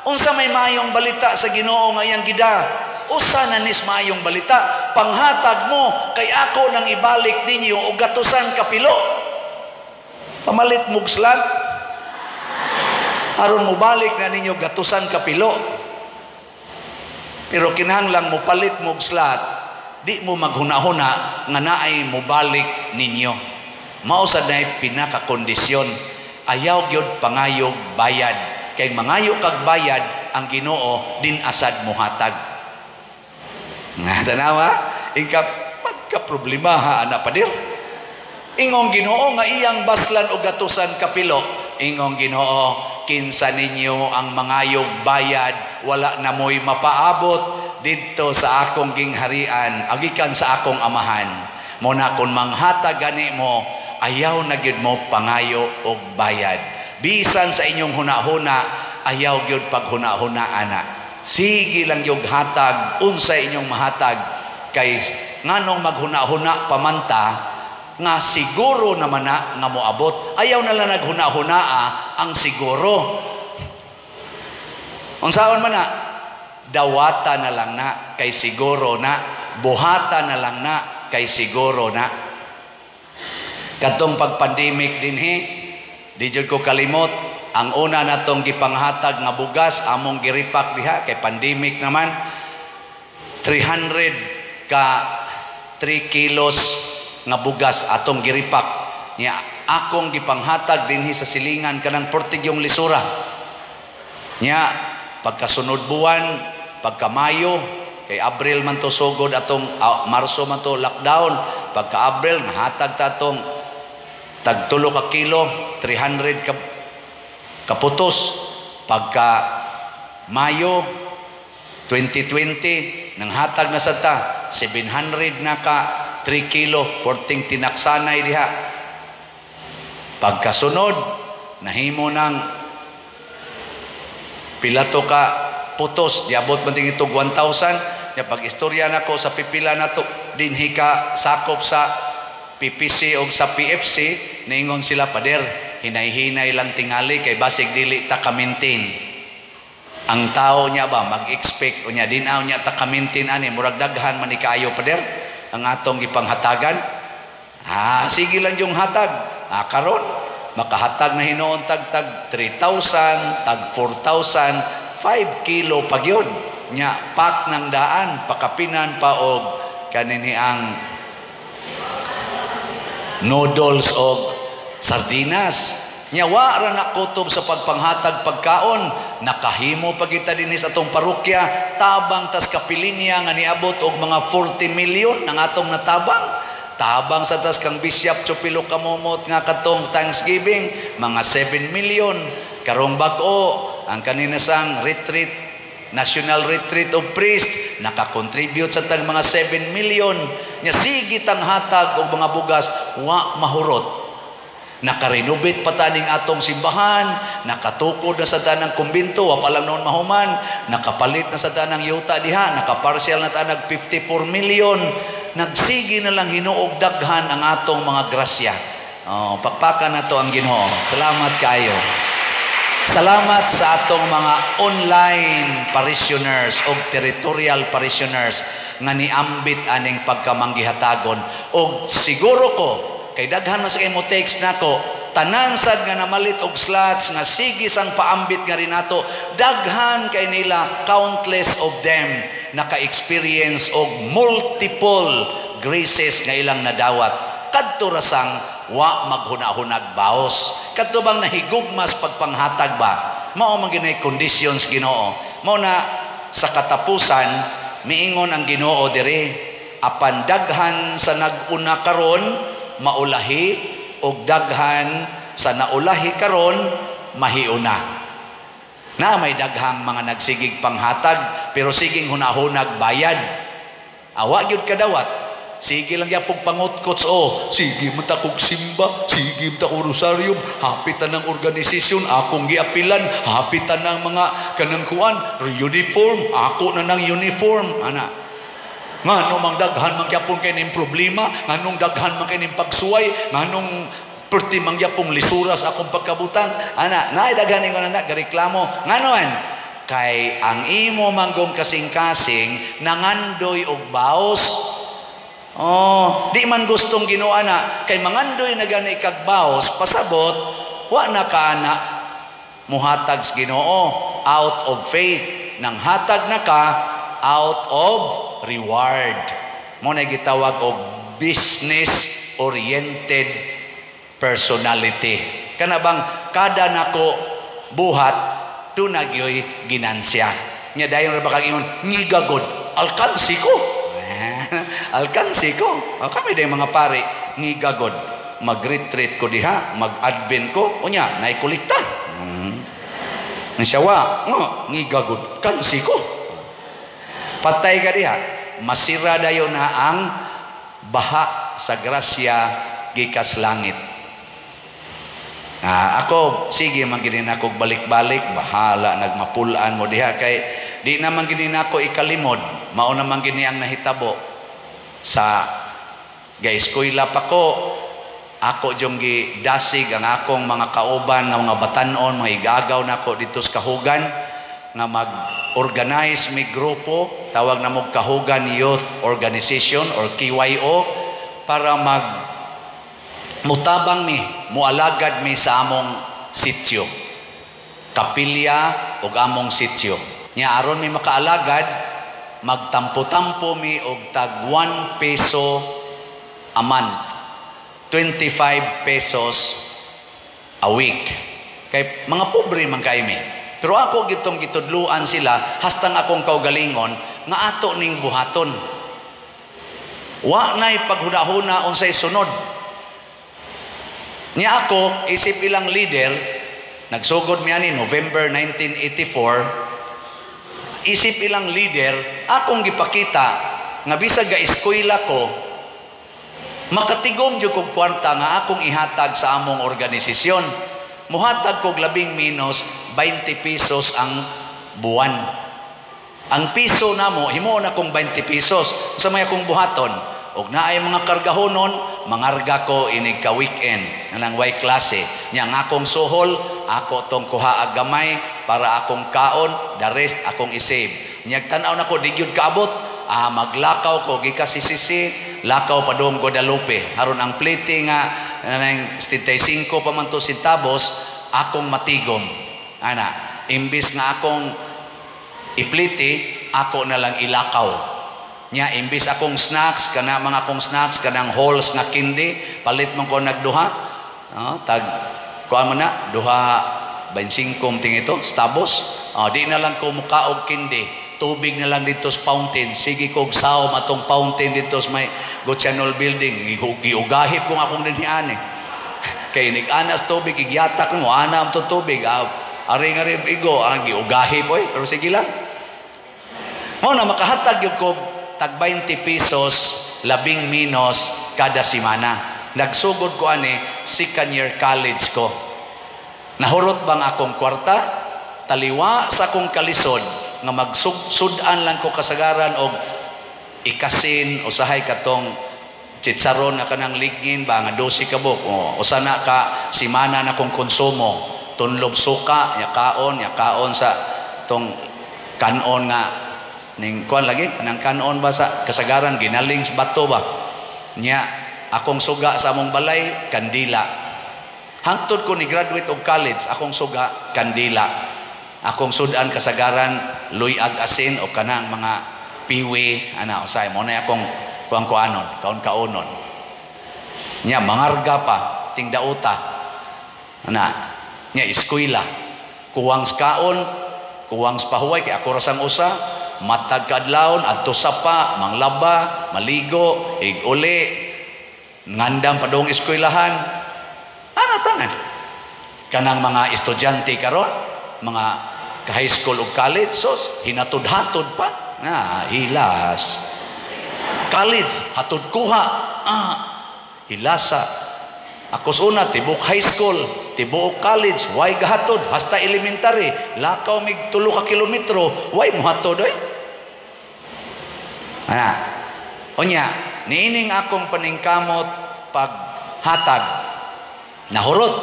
Unsa may maayong balita sa Ginoo nga iyang gida? Usa na nis maayong balita? Panghatag mo kay ako nang ibalik ninyo og gatusan kapilo. Pamalit mog slant. Aron mobalik na ninyo gatusan kapilo. Pero kinahanglang mopalit mog slat, di mo maghuna-huna nga naay mobalik ninyo. Mao sad nay pinakakondisyon. Ayaw gyud pangayog bayad. Kay mangayo kag bayad ang Ginoo din asad mohatag. Nga tanawa, ingka pagka problema ha ana padir. Ingong Ginoo nga iyang baslan og gatusan kapilo. Ingong Ginoo, kinsa ninyo ang mangayog bayad wala na mo'y mapaabot didto sa akong gingharian, agikan sa akong amahan. Mo na kung manghatag gani mo, ayaw na gyud mo pangayo og bayad. Bisan sa inyong hunahuna, ayaw gyud paghunahuna ana. Sige lang gyud hatag unsa inyong mahatag, kay nganong maghunahuna pamanta nga siguro naman na nga moabot. Ayaw na lang naghunahunaa ang siguro. Unsaon man na, dawata na lang na kay siguro na, buhata na lang na kay siguro na. Katong pag-pandemic dinhi, di jud ko kalimot, ang una natong gipanghatag nga bugas among giripak diha kay pandemic naman, 300 ka 3 kilos nga bugas atong giripak. Nya akong gipanghatag dinhi sa silingan kanang portigyong lisura. Nya pagkasunod buwan, pagka Mayo, kay Abril man to sugod atong Marso man to lockdown, pagka Abril nahatag ta atong tag 3 ka kilo, 300 ka kaputos. Pagka Mayo 2020 nanghatag na sa ta 700 na ka 3 kilo porting tinaksanay diha. Pagkasunod nahimo nang pila to ka putos, diabot man ting itog 1,000. Nya pag istorya nako sa pipila nato dinhi ka sakop sa PPC o sa PFC, niingon sila, "Pader, hinay-hinay lang tingali kay basig dili ta ka-maintain." Ang tao niya ba mag-expect unya dinaw niya ta ka-maintain ani, murag daghan man ni kaayo, pader, ang atong gipanghatagan. Ah, sige lang yung hatag. Ah, karon makahatag na hinuon tag tag 3,000, tag 4,000, 5 kilo pag yun. Nya pak ng daan, pakapinan pa og kanini ang noodles og sardinas. Nya wa ra na kutob sa pagpanghatag pagkaon, nakahimo pa kita dinhi sa atong parokya, tabang tas kapilinya nga niabot og mga 40 million ang atong natabang. Tabang sa tas kang Bishop Chupilo Kamumot nga katong Thanksgiving, mga 7 million. Karong bag-o ang kaninasang retreat, National Retreat of Priests, nakakontribute sa tag mga 7 million. Nya sige tang hatag og mga bugas, wa mahurot. Nakarenovate pa taning atong simbahan, nakatukod na sa tanang kumbinto, wa pa lang noon mahuman, nakapalit na sa tanang yuta diha, nakapartial na tanag 54 million. Nagsige na lang hinuog daghan ang atong mga grasya. Oh, pakpakan na to ang Ginoo. Salamat kayo. Salamat sa atong mga online parishioners o territorial parishioners nga niambit aning pagkamanggihatagon. Og siguro ko, kay daghan man sa kay mo text nako, tanan sad nga namalit og slots nga sige sang paambit nga rinato, daghan kay nila, countless of them naka-experience og multiple graces nga ilang nadawat. Kadto rasang wa maghunahunag baos. Kadto bang nahigugmas pagpanghatag ba? Mao man ginay conditions Ginoo. Mao na sa katapusan miingon ang Ginoo diri, apan daghan sa nag-una karon maulahi og daghan sa naulahi karon mahiuna. Na may daghang mga nagsigig panghatag pero siging hunahunag bayad. Awa gyud kadawat. Sige lang yapog pangutkots o. Sige man ta kog simba, sige man ta kog rosaryo, hapitan ng organisasyon, akong giapilan, hapitan ng mga kanang kuan, uniform, ako na ng uniform, ana. Ngano mang daghan man gyapon kay ning problema, nganong daghan man kay ning pagsuway, nganong perti man gyapong lisuras akong pagkabutang, ana, naay daghan ingon ana gareklamo. Ngano man? Kay ang imo manggong kasing-kasing nangandoy og baos. Oh, di man gustong Ginoo ana, kay mangandoy na gani kag baos, pasabot wa na ka ana muhatag sa Ginoo out of faith. Nang hatag na ka out of reward. Mo na gitawag og business oriented personality. Kana bang kada nako buhat dunay gyoy ginansya. Nya dayon ra ba kag ingon ngigagod, alkansi ko. Alkansi ko. O, kami day mga pare ngigagod, mag-retreat ko diha, mag-advent ko, unya naay kolekta. Ang siya wa, ngigagod, kansi ko. Patay ka diha. Masira dayon na ang baha sa grasya gikas langit. Ako, sige man gini nako balik-balik, bahala nagmapulaan mo diha kay di naman gini nako ikalimod, mao naman gini ang nahitabo sa gaeskwela pa ko. Ako jong gidasig ang akong mga kauban nga mga batan-on, mga igagaw nako dito sa Kahugan nga mag-organize mi grupo, tawag na mo Kahugan Youth Organization or KYO, para mag mutabang mi, mualagad mi sa among sityo, kapilya ug among sityo. Nya aron mi makaalagad, magtampo-tampo mi og tag 1 peso a month, 25 pesos a week. Kay mga pobre man kay mi. Pero ako gitong gitudluan sila hastang akong kaugalingon nga ato ning buhaton. Wa nay paghunahuna unsay sunod. Nya ako isip ilang leader, nagsugod mi ani November 1984, isip ilang leader, akong gipakita nga bisag ga eskwela ko, makatigom jud kog kwarta nga akong ihatag sa among organisasyon. Muhatag kog labing minus 20 pesos ang buwan. Ang piso namo, himuon akong 20 pesos sa may akong buhaton. Og naay mga kargahonon, mangarga ko inig ka weekend nang way klase. Nya ang akong suhol, ako tong kuha gamay para akong kaon, the rest akong i-save. Nya tan-aw nako di gyud kaabot, maglakaw ko gikas CCC, lakaw padung Guadalupe. Haron ang plate nga nang 75 pa man to centavos, akong matigom. Ana, imbis nga akong iplite, ako na lang ilakaw. Nya imbis akong snacks kana mga akong snacks kanang halls nga candy, palit man ko nagduha. Tag kuan man na duha 25 ting ito, stabos. Di na lang ko mukaog candy. Tubig na lang dito sa fountain. Sige kog saom atong fountain dito sa may Gochanol building. Giugahip kong akong dinhian eh. Kay nig-anas tubig, igyatak mo, ana ang tubig. Aring-aring igo, ang giugahip oy, pero sige lang. Mao na makahatag gyud ko tag 20 pesos labing minus kada semana. Nagsugod ko ani second year college ko. Nahurot bang akong kwarta? Taliwa sa akong kalisod nga magsud-an lang ko kasagaran og ikasin usahay katong chicharon nga kanang ligin ba nga 12 ka buok o usa na ka semana na kong konsumo, tunlob suka nya kaon sa tong kanon nga ning kuan lagi kanang kanon ba sa kasagaran ginaling sa bato ba. Nya akong suga sa among balay kandila. Hangtod ko ni graduate og college, akong suga kandila. Akong sudan kasagaran luyag asin o kanang mga piwi ana usay mo na akong kuang-kuanon, kaon-kaonon. Nya mangarga pa tingdauta. Ana nya eskwela, kuwang sa kaon, kuwang sa pahuway kay ako ra sang usa, matag kaadlawon adto sapa, manglaba, maligo, ig-uli, ngandam padung eskwelahan. Ana tanan. Kanang mga estudyante karon, mga ka-high school ug college, sos hinatod-hatod pa. Hilas. College, hatod kuha. Hilasa. Ako sa una, tibok high school, tibok college, way gahatod, hasta elementary, lakaw mig 3 ka kilometro, way muhatod oy. Ana. Unya, niining akong paningkamot paghatag. Nahurot.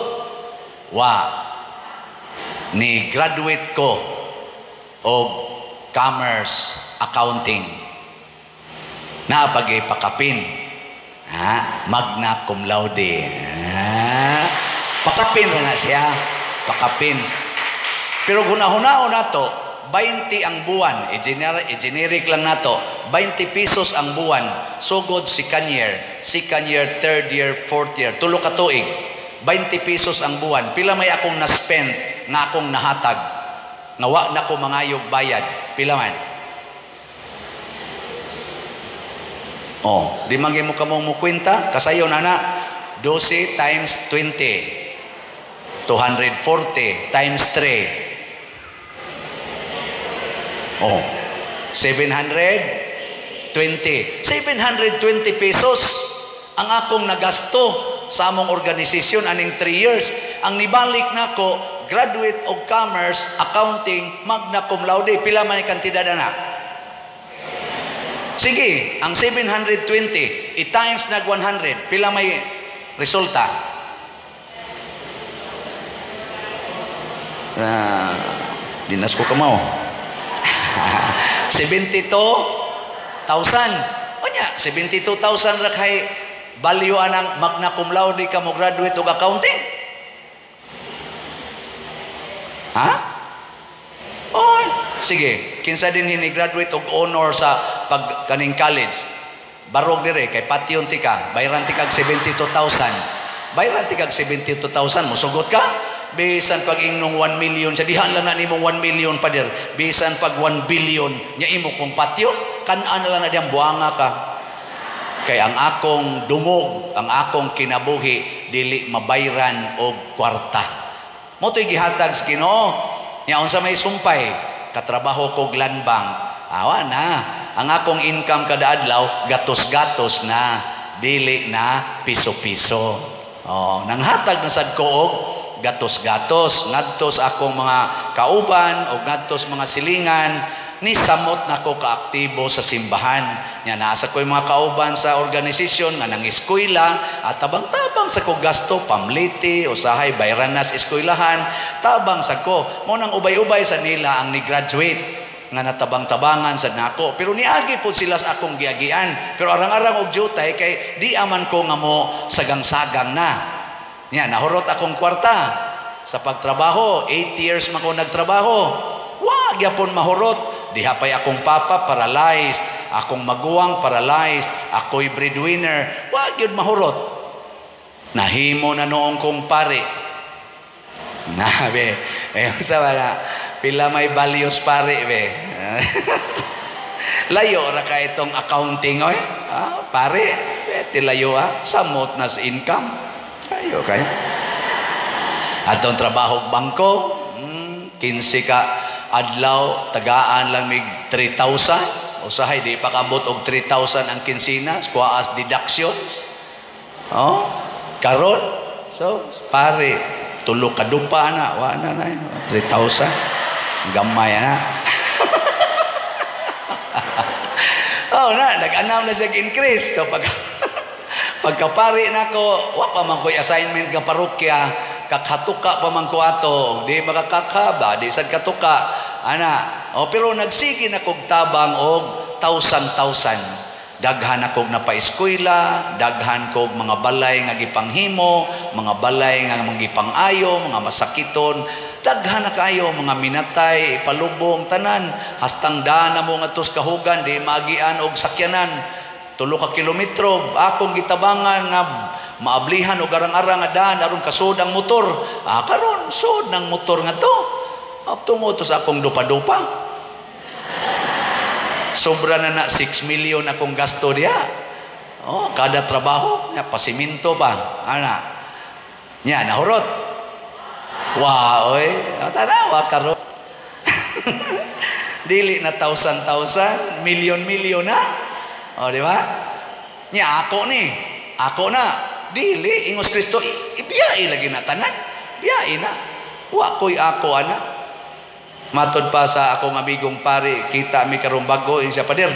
Wa. Ni graduate ko og commerce accounting. Naapagipakapin. Magna cum laude. Pakapin na siya. Pakapin. Pero hunahunao nato, 20 ang buwan, i-generic lang nato, 20 pesos ang buwan, sugod second year, third year, fourth year, tulo ka tuig, 20 pesos ang buwan. Pila may akong na-spend nga akong nahatag, nga wa na ko mangayog bayad, pila man? Oh, di man gyud mo kamong mukwenta, kasayon ana, 12 times 20, 240 times 3, Oh. 720. 720 pesos ang akong nagasto sa among organisasyon aning 3 years. Ang nibalik nako, graduate of commerce, accounting, magna cum laude. Pila man ang kantidad na? Sige, ang 720 i-times nag 100, pila may resulta? Dinas ko kamaw. 72,000. Onya, 72,000 ra kay value anang magna cum laude ka mo graduate og accounting. Ha? Oh, sige, kinsa din hini graduate og honor sa pag kaning college. Barog dire kay patyon ti ka, bayran ti kag 72,000. Bayran ti kag 72,000, mosugot ka? Bisan pag ingnong 1 million sa dihan lang na nimong 1 million pader. Bisan pag 1 billion nya imo kong patyo, kan-an lang na diyang buanga ka. Kay ang akong dungog, ang akong kinabuhi dili mabayran og kwarta. Mo to'y gihatag sa Ginoo. Nya unsa may sumpay, katrabaho kog land bank. Awa na. Ang akong income kada adlaw gatos-gatos na, dili na piso-piso. Oh, nanghatag na sad ko og gatos-gatos ngadto sa akong mga kauban o ngadto sa mga silingan, ni samot nako kaaktibo sa simbahan. Nya nasa ko'y mga kauban sa organisasyon nga nang-eskwela at tabang-tabang sa ko gasto pamliti usahay bayran nas eskwelahan, tabang sa ko. Mo nang ubay-ubay sa nila ang ni-graduate nga natabang-tabangan sa nako. Pero niagi po sila sa akong giagian. Pero arang-arang og jutay kay di aman ko nga mo sagang-sagang na. Nya nahurot akong kwarta sa pagtrabaho. 8 years man ko nagtrabaho. Wa gyapon mahurot. Diha pay akong papa paralyzed, akong maguwang paralyzed, ako'y breadwinner. Wa gyud mahurot. Nahimo na noong kong pare. Na be, eh sa wala pila may values pare be. Layo ra ka itong accounting oy. Ah, pare, tilayo ah, samot na sa income. Ayo kay. Atong trabaho bangko, 15 ka adlaw tagaan lang mig 3,000. Usahay di pa kabot og 3,000 ang kinsinas, kuwaas deductions. Oh, karon so pare tulo ka dupa na, wa na na 3,000. Gamay na. Oh na, nag-anam na siya increase. So pag pagkapari nako, wa pa man ko'y assignment nga parokya, kakatuka pa man ko ato, di makakakaba, di sad katuka, ana. O, pero nagsige na kog tabang og thousand-thousand. Daghan akog napaeskwela, daghan kog mga balay nga gipanghimo, mga balay nga gipangayo, mga masakiton, daghan na kayo, mga minatay, palubong, tanan, hastang dana mo nga tos kahugan, di maagian og sakyanan. Tulo ka kilometro, akong gitabangan nga maablihan og arang-arang nga daan aron kasud ang motor. Ah, karon sud ng motor nga to. Tungod to sa akong dupa-dupa. Sobra na na 6 million akong gasto diya. Oh, kada trabaho, nya pasiminto pa. Ana. Nya nahurot. Wa oy, tanawa karon. Dili na thousand-thousand, milyon-milyon na. O, di ba? Nya ako ni, ako na. Dili ingos Kristo, ibiyai lagi na tanan. Biyai na. Wa ko'y ako ana. Matod pa sa akong amigong pare, kita mi karong bago siya, pader.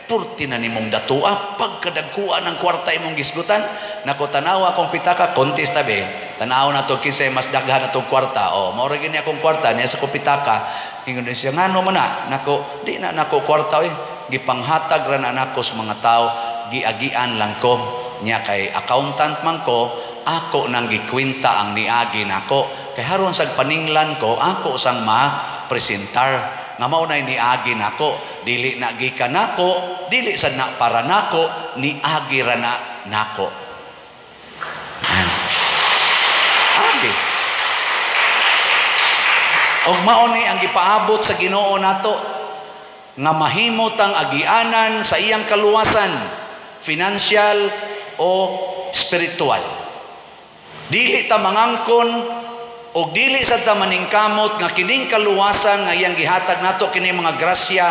Purti na nimong datua pagkadagkuan ng kwarta imong gisgutan. Nako tanawa akong pitaka konti tabi. Tanaw na to kinsay mas daghan atong kwarta. O, mao ra gini akong kwarta niya sa akong pitaka. Ingon siya, ngano man na? Nako, di na nako kwarta oy. Gipanghatag ra na nako sa mga tao, giagian lang ko. Nya kay accountant man ko, ako nang gikwenta ang niagi nako. Kay haron sa paninglan ko, ako sang ma-presentar nga mao nay niagi nako, dili na gikan nako, dili sad na para nako, niagi ra na nako. Agi. Og mao ni ang gipaabot sa Ginoo nato nga mahimo tang agianan sa iyang kaluwasan, financial o spiritual. Dili ta mangangkon Og dili sa ta maningkamot nga kining kaluwasan nga iyang gihatag nato, kini mga grasya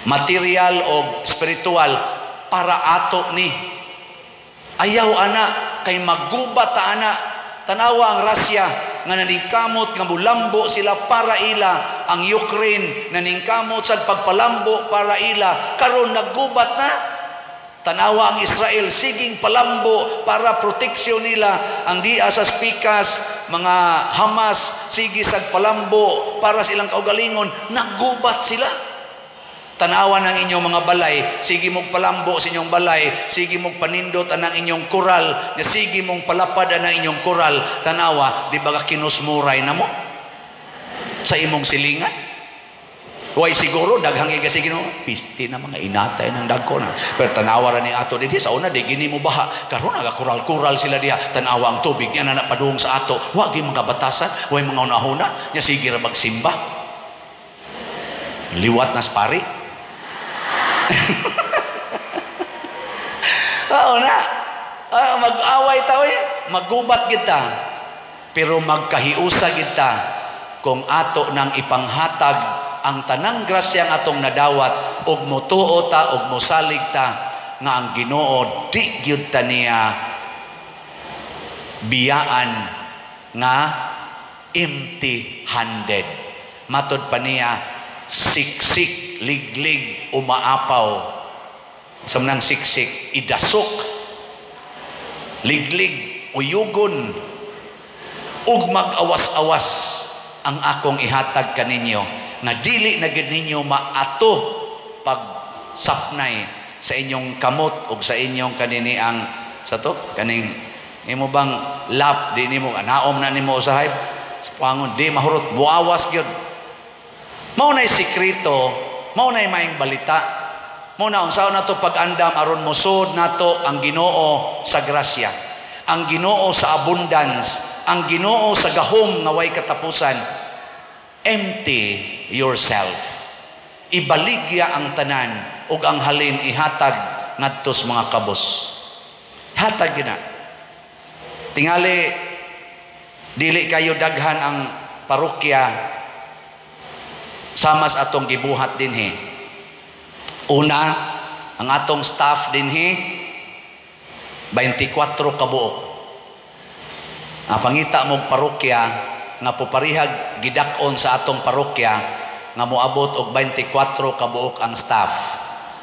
material o spiritual, para ato ni. Ayaw ana, kay maggubat ta ana. Tanawa ang Russia nga naningkamot nga mulambo sila para ila, ang Ukraine naningkamot sa pagpalambo para ila, karon naggubat na. Tanawa ang Israel, siging palambo para proteksyon nila. Ang dia sa spikas, mga Hamas, sige sag palambo para silang kaugalingon, naggubat sila. Tanawa ng inyong mga balay, sige mong palambo sa inyong balay, sige mong panindot anang inyong koral, na sige mong palapad anang inyong koral. Tanawa, di ba ka kinusmuray na mo sa imong silingan? Way siguro daghang iga sige no, pisti na mga inatay ng dagko na. Pero tanawa ra ni ato dinhi sa una di gini mo baha. Karon naga kural-kural sila diha. Tanawa ang tubig niya na napadung sa ato. Wa gi mga batasan, way mga unahuna, nya sige ra magsimba. Liwat na spari. Oo na. Mag-away ta oy, maggubat kita. Pero magkahiusa kita kung ato nang ipanghatag ang tanang grasya nga atong nadawat og motuo ta og mosalig ta nga ang Ginoo di gyud ta niya biyaan nga empty-handed. Matod pa niya, siksik, liglig, umaapaw. Sa manang siksik, idasok, liglig, uyugon, ug mag-awas-awas ang akong ihatag kaninyo nga dili na gid ninyo maato pagsapnay sa inyong kamot ug sa inyong kaniniang sa to kaning imo bang lap di nimo naom na nimo usahay pangon di mahurot muawas gyud. Mao nay sekreto, mao nay maing balita. Mao na unsaon nato pag-andam aron mosud nato ang Ginoo sa grasya, ang Ginoo sa abundance, ang Ginoo sa gahom nga way katapusan. Empty yourself. Ibaligya ang tanan ug ang halin ihatag ngadto sa mga kabos. Hatag gina. Tingali dili kayo daghan ang parokya sama sa atong gibuhat dinhi. Una, ang atong staff dinhi 24 kabuok. Ang pangita mong parokya nga puparihag gidak-on sa atong parokya nga moabot og 24 kabuok ang staff.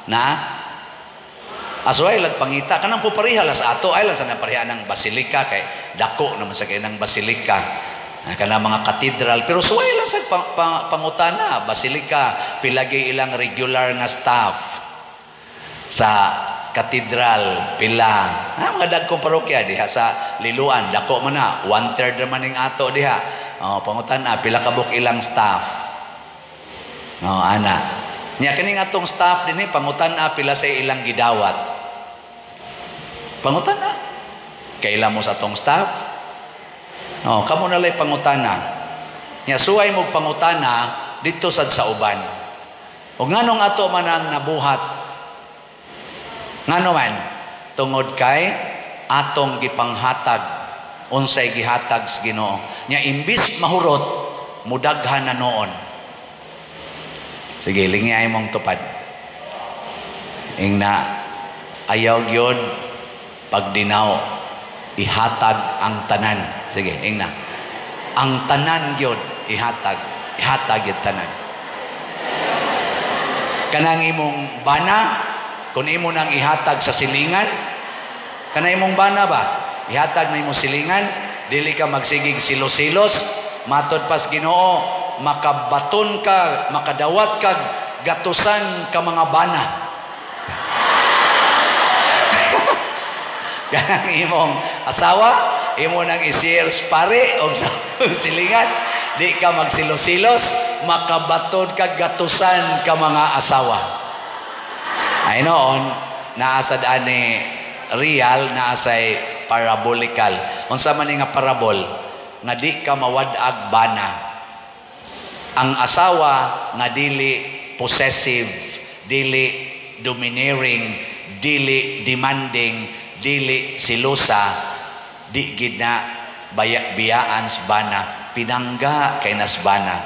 Na asway lag pangita kanang pupariha la sa ato ay la sa napariha ng basilika kay dako naman sa kay ng basilika kanang mga katedral, pero suway lang sa pangutana basilika pilagi ilang regular nga staff sa katedral pila mga dagkong parokya diha sa Liloan dako man na 1/3 man ning ato diha. Oh, pangutana pila kabuk ilang staff. Oh, ana nya kining atong staff dinhi pangutana pila sa ilang gidawat. Pangutana kaila mo sa atong staff. Oh, kamo na lay pangutana. Nya suway mo pangutana didto sad sa uban. Og nganong ato man ang nabuhat? Ngano man? Tungod kay atong gipanghatag unsay gihatag sa Ginoo. Nya imbis mahurot mudaghan na noon. Sige, lingi ay mong tupad. Ingna ayaw gyud pagdinaw, ihatag ang tanan. Sige, ingna. Ang tanan gyud ihatag, ihatag gyud tanan. Kanang imong bana, kung imo nang ihatag sa silingan, kanang imong bana ba? Ihatag na imong silingan, dili ka magsigig silos-silos, matod pas Ginoo, makabaton ka, makadawat ka, gatusan ka mga bana. Kanang imong asawa, imo nang i-share pare og sa silingan, di ka magsilos-silos, makabatod ka gatusan ka mga asawa. Ay noon, naa sad ani real, naa say parabolical. Unsa man ni nga parabol? Nga di ka mawad-ag bana. Ang asawa nga dili possessive, dili domineering, dili demanding, dili silosa, di gid na biyaan bana, pinangga kay nas bana.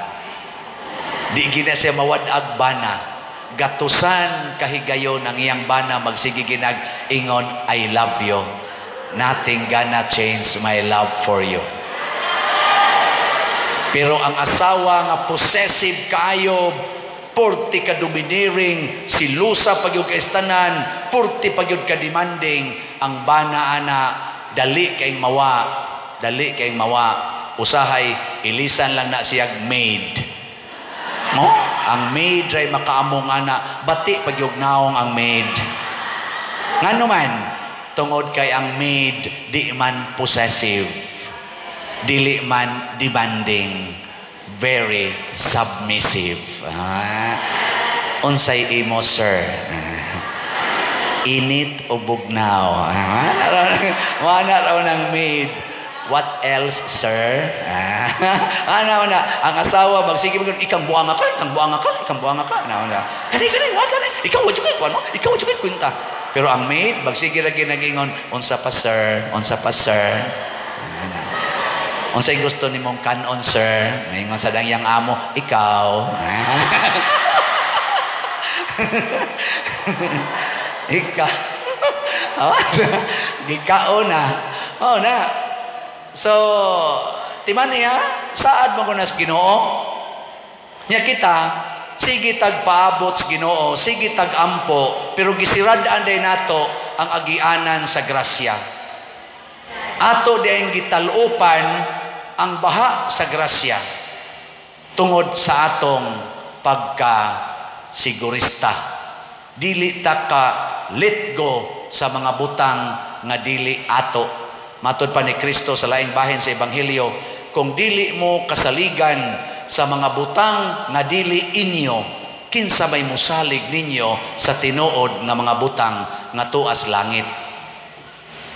Di gina siya mawad-ag bana. Gatusan kahigayon ang iyang bana magsige ginag ingon, "I love you. Nothing gonna change my love for you." Pero ang asawa nga possessive kaayo, porte ka domineering, silusa pa gyud kay tanan, porte pa gyud ka demanding, ang bana ana dali kay mawa, dali kay mawa. Usahay ilisan lang na siyag maid. Mo, ang maid ray makaamong ana, bati pa gyud naong ang maid. Ngano man, tungod kay ang maid di man possessive, dili man demanding, very submissive. Ah, unsay imo, sir? Ah, init o bugnaw? Ah, wala raw ng maid. "What else, sir?" Ah, ano na, ang asawa magsige mag ikang buanga ka, ikang buanga ka, ikang buanga ka. Na, na. Kani kani, wala kani. Ikaw wa kay kuno, ikaw wa kay kwenta. Pero ang maid magsige ra ginagingon, "Unsa pa, sir? Unsa pa, sir?" Ana. "Unsay gusto nimong kanon, sir?" Maingon sa dang amo, "Ikaw." Ikaw. Oh, gikaon na. Oh na. So, timan niya, saad mo ko nas Ginoo? Nya kita, sige tag paabot sa Ginoo, sige tag ampo, pero gisirad-an day nato ang agianan sa grasya. Ato dayang gitalupan ang baha sa grasya tungod sa atong pagka sigurista. Dili ta ka let go sa mga butang nga dili ato. Matod pa ni Kristo sa laing bahin sa Ebanghelyo, kung dili mo kasaligan sa mga butang nga dili inyo, kinsa may musalig ninyo sa tinuod nga mga butang nga tuas langit?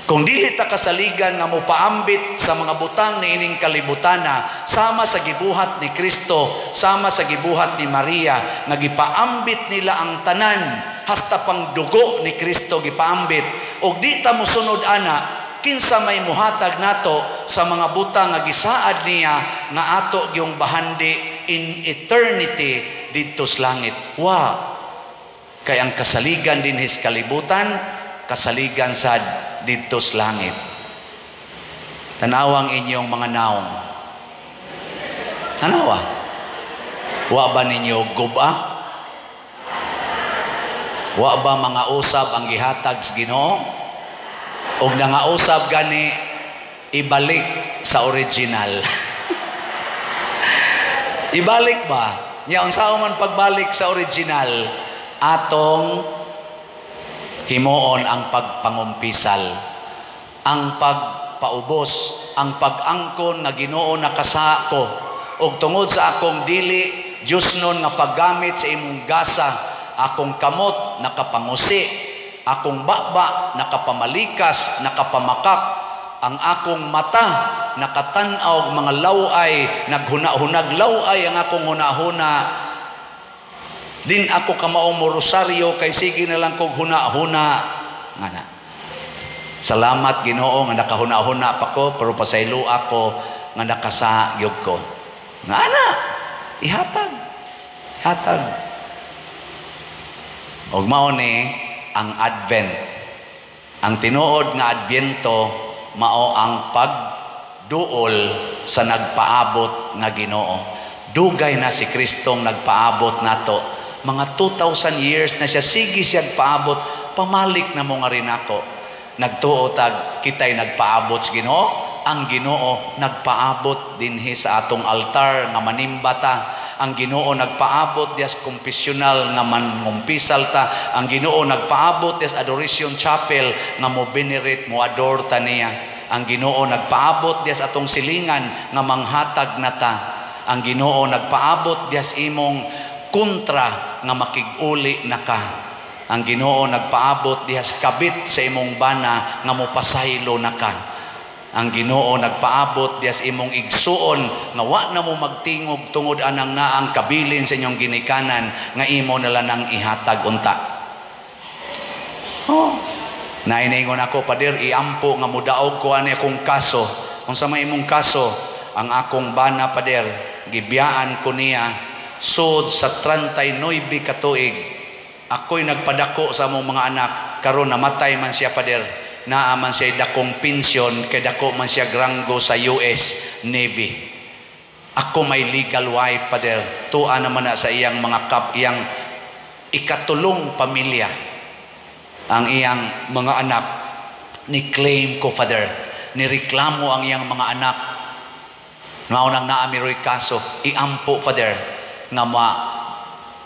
Kung dili ta kasaligan nga mopaambit sa mga butang niining kalibutana, sama sa gibuhat ni Kristo, sama sa gibuhat ni Maria, nga gipaambit nila ang tanan, hasta pang dugo ni Kristo gipaambit, og di ta mosunod ana, kinsa may muhatag nato sa mga butang nga gisaad niya nga ato gyung bahandi in eternity didto sa langit? Wa. Kay ang kasaligan dinhis kalibutan, kasaligan sad didto sa langit. Tanawang inyong mga naong. Tanawa. Wa ba ninyo guba? Wa ba mga usab ang gihatag sa Ginoo? Og nangausab gani, ibalik sa original. Ibalik ba? Nya unsa man pagbalik sa original? Atong himuon ang pagpangumpisal, ang pagpaubos, ang pag-angkon nga Ginoo nakasako og tungod sa akong dili Diyos nun nga paggamit sa imong gasa, akong kamot nakapangusi, akong baba nakapamalikas, nakapamakak, ang akong mata nakatan-aw mga laway, naghuna-hunag laway ang akong hunahuna. Din ako kamaong mo rosaryo kay sige na lang kog huna-huna. Ngana. Salamat Ginoo nga nakahuna-huna pa ko, pero pasaylo ako nga nakasayog ko. Ngana, ihatag. Hatag. Og mao ni ang Advent. Ang tinuod nga Adbyento mao ang pagduol sa nagpaabot nga Ginoo. Dugay na si Kristong nagpaabot nato. Mga 2,000 years na siya, sige siya paabot, pamalik na mo nga rin ako. Nagtuo tag kita'y nagpaabot sa Ginoo, ang Ginoo nagpaabot dinhi sa atong altar nga manimba ta. Ang Ginoo nagpaabot dias confessional nga mangumpisal ta. Ang Ginoo nagpaabot dias adoration chapel nga mo venerate, mo adore ta niya. Ang Ginoo nagpaabot dias atong silingan nga manghatag na ta. Ang Ginoo nagpaabot dias imong kontra nga makig-uli na ka. Ang Ginoo nagpaabot dihas kabit sa imong bana nga mopasaylo na ka. Ang Ginoo nagpaabot dihas imong igsuon nga wa na mo magtingog tungod anang naang kabilin sa inyong ginikanan nga imo na lang ihatag unta. Oh. Nainingon ako, Pader, iampo nga mudaog ko ani akong kaso. Unsa may imong kaso? Ang akong bana, pader, gibiyaan ko niya sud sa 39 ka tuig. Ako'y nagpadako sa among mga anak, karon namatay man siya, pader. Naa man siya dakong pensyon kay dako man siya granggo sa US Navy. Ako may legal wife, pader. Tua naman na sa iyang mga kap, iyang ikatulong pamilya. Ang iyang mga anak ni claim ko, Father. Nireklamo ang iyang mga anak. Mao nang naa mi roy kaso, iampo, Father, nga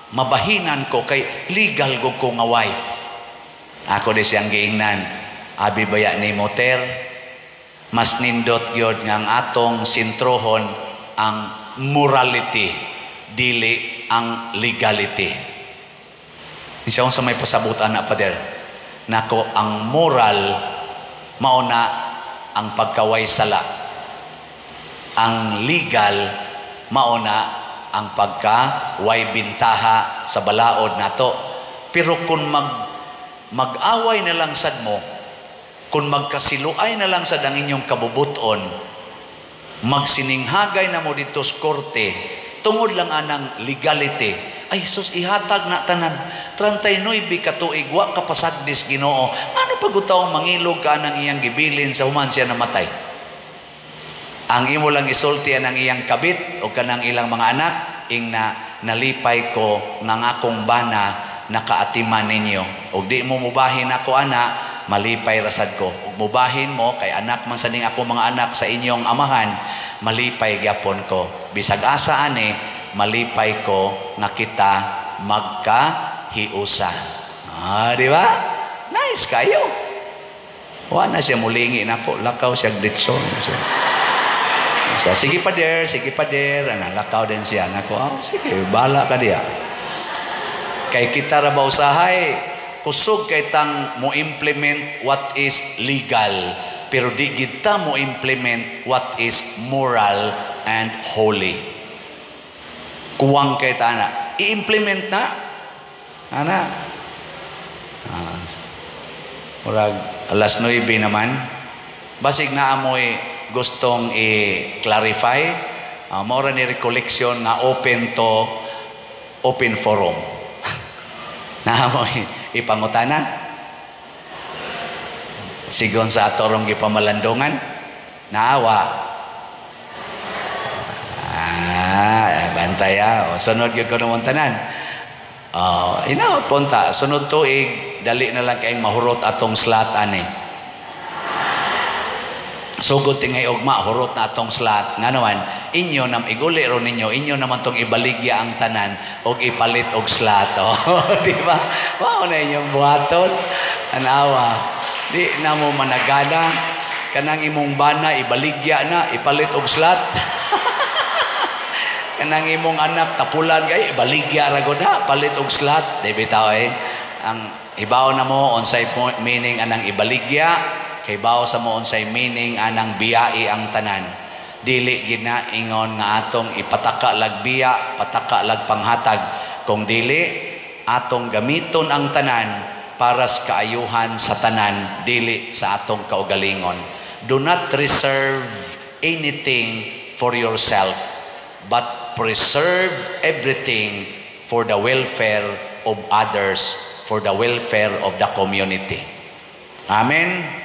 mabahinan ko kay legal gud ko nga wife. Ako di siyang giingnan, abi baya ni moter, mas nindot gyud nga ang atong sintrohon ang morality, dili ang legality. Isa sa may pasabutan na, Father, nako ang moral mao na ang pagkaway sala. Ang legal mao na ang pagka way bintaha sa balaod nato. Pero kung mag-away na lang sad mo, kung magkasiluay na lang sad ang inyong kabubuton, magsininghagay na mo dito sa korte, tungod lang anang legality. Ay sus, ihatag na tanan. 39 ka tuig, wa ka pasagdis Ginoo. Ano pagutawang mangilog ka nang iyang gibilin sa human siya namatay? Ang imo lang isulti ang iyang kabit o kanang ilang mga anak, ing na nalipay ko nga akong bana nakaatiman ninyo. Og di mo mubahin ako ana, malipay rasad ko. Ug mubahin mo kay anak man sa ning ako mga anak sa inyong amahan, malipay gyapon ko. Bisag asa ani, malipay ko nga kita magkahiusa. Ah, di ba? Nice kayo. Wa na siya mulingi nako, lakaw siya ditso. Siya, sige pader, sige pader, ana lakaw din siya nako. Oh, sige, bala ka diya. Kay kita ra ba usahay, kusog kay tang mo implement what is legal, pero di kita mo implement what is moral and holy. Kuwang kay ta na, i-implement na. Ana. Murag alas 9 naman. Basig na amoy gustong i-clarify, mao ra ni recollection nga open to open forum. Naamoy ipangutana. Sigon sa atorong gipamalandungan, naawa. Ah, bantay ah. O, sunod gyud ko naman tanan. Oh, inaot punta, sunod tuig dali na lang kayong mahurot atong slot ani. Sugod tingay ugma hurot na atong slot. Ngano man, inyo nam iguli ro ninyo, inyo naman tong ibaligya ang tanan og ipalit og slot. Oh, di ba? Mao na inyong buhaton. Anawa. Di na mo managana kanang imong bana ibaligya na ipalit og slot. Kanang imong anak tapulan kay ibaligya ra gud na palit og slot. Di bitaw eh. Ang ibaw na mo unsay meaning anang ibaligya, kay bawo sa mo unsay meaning anang biyai ang tanan. Dili gid na ingon nga atong ipataka lag biya, pataka lag panghatag. Kung dili atong gamiton ang tanan para sa kaayuhan sa tanan, dili sa atong kaugalingon. Do not reserve anything for yourself, but preserve everything for the welfare of others, for the welfare of the community. Amen.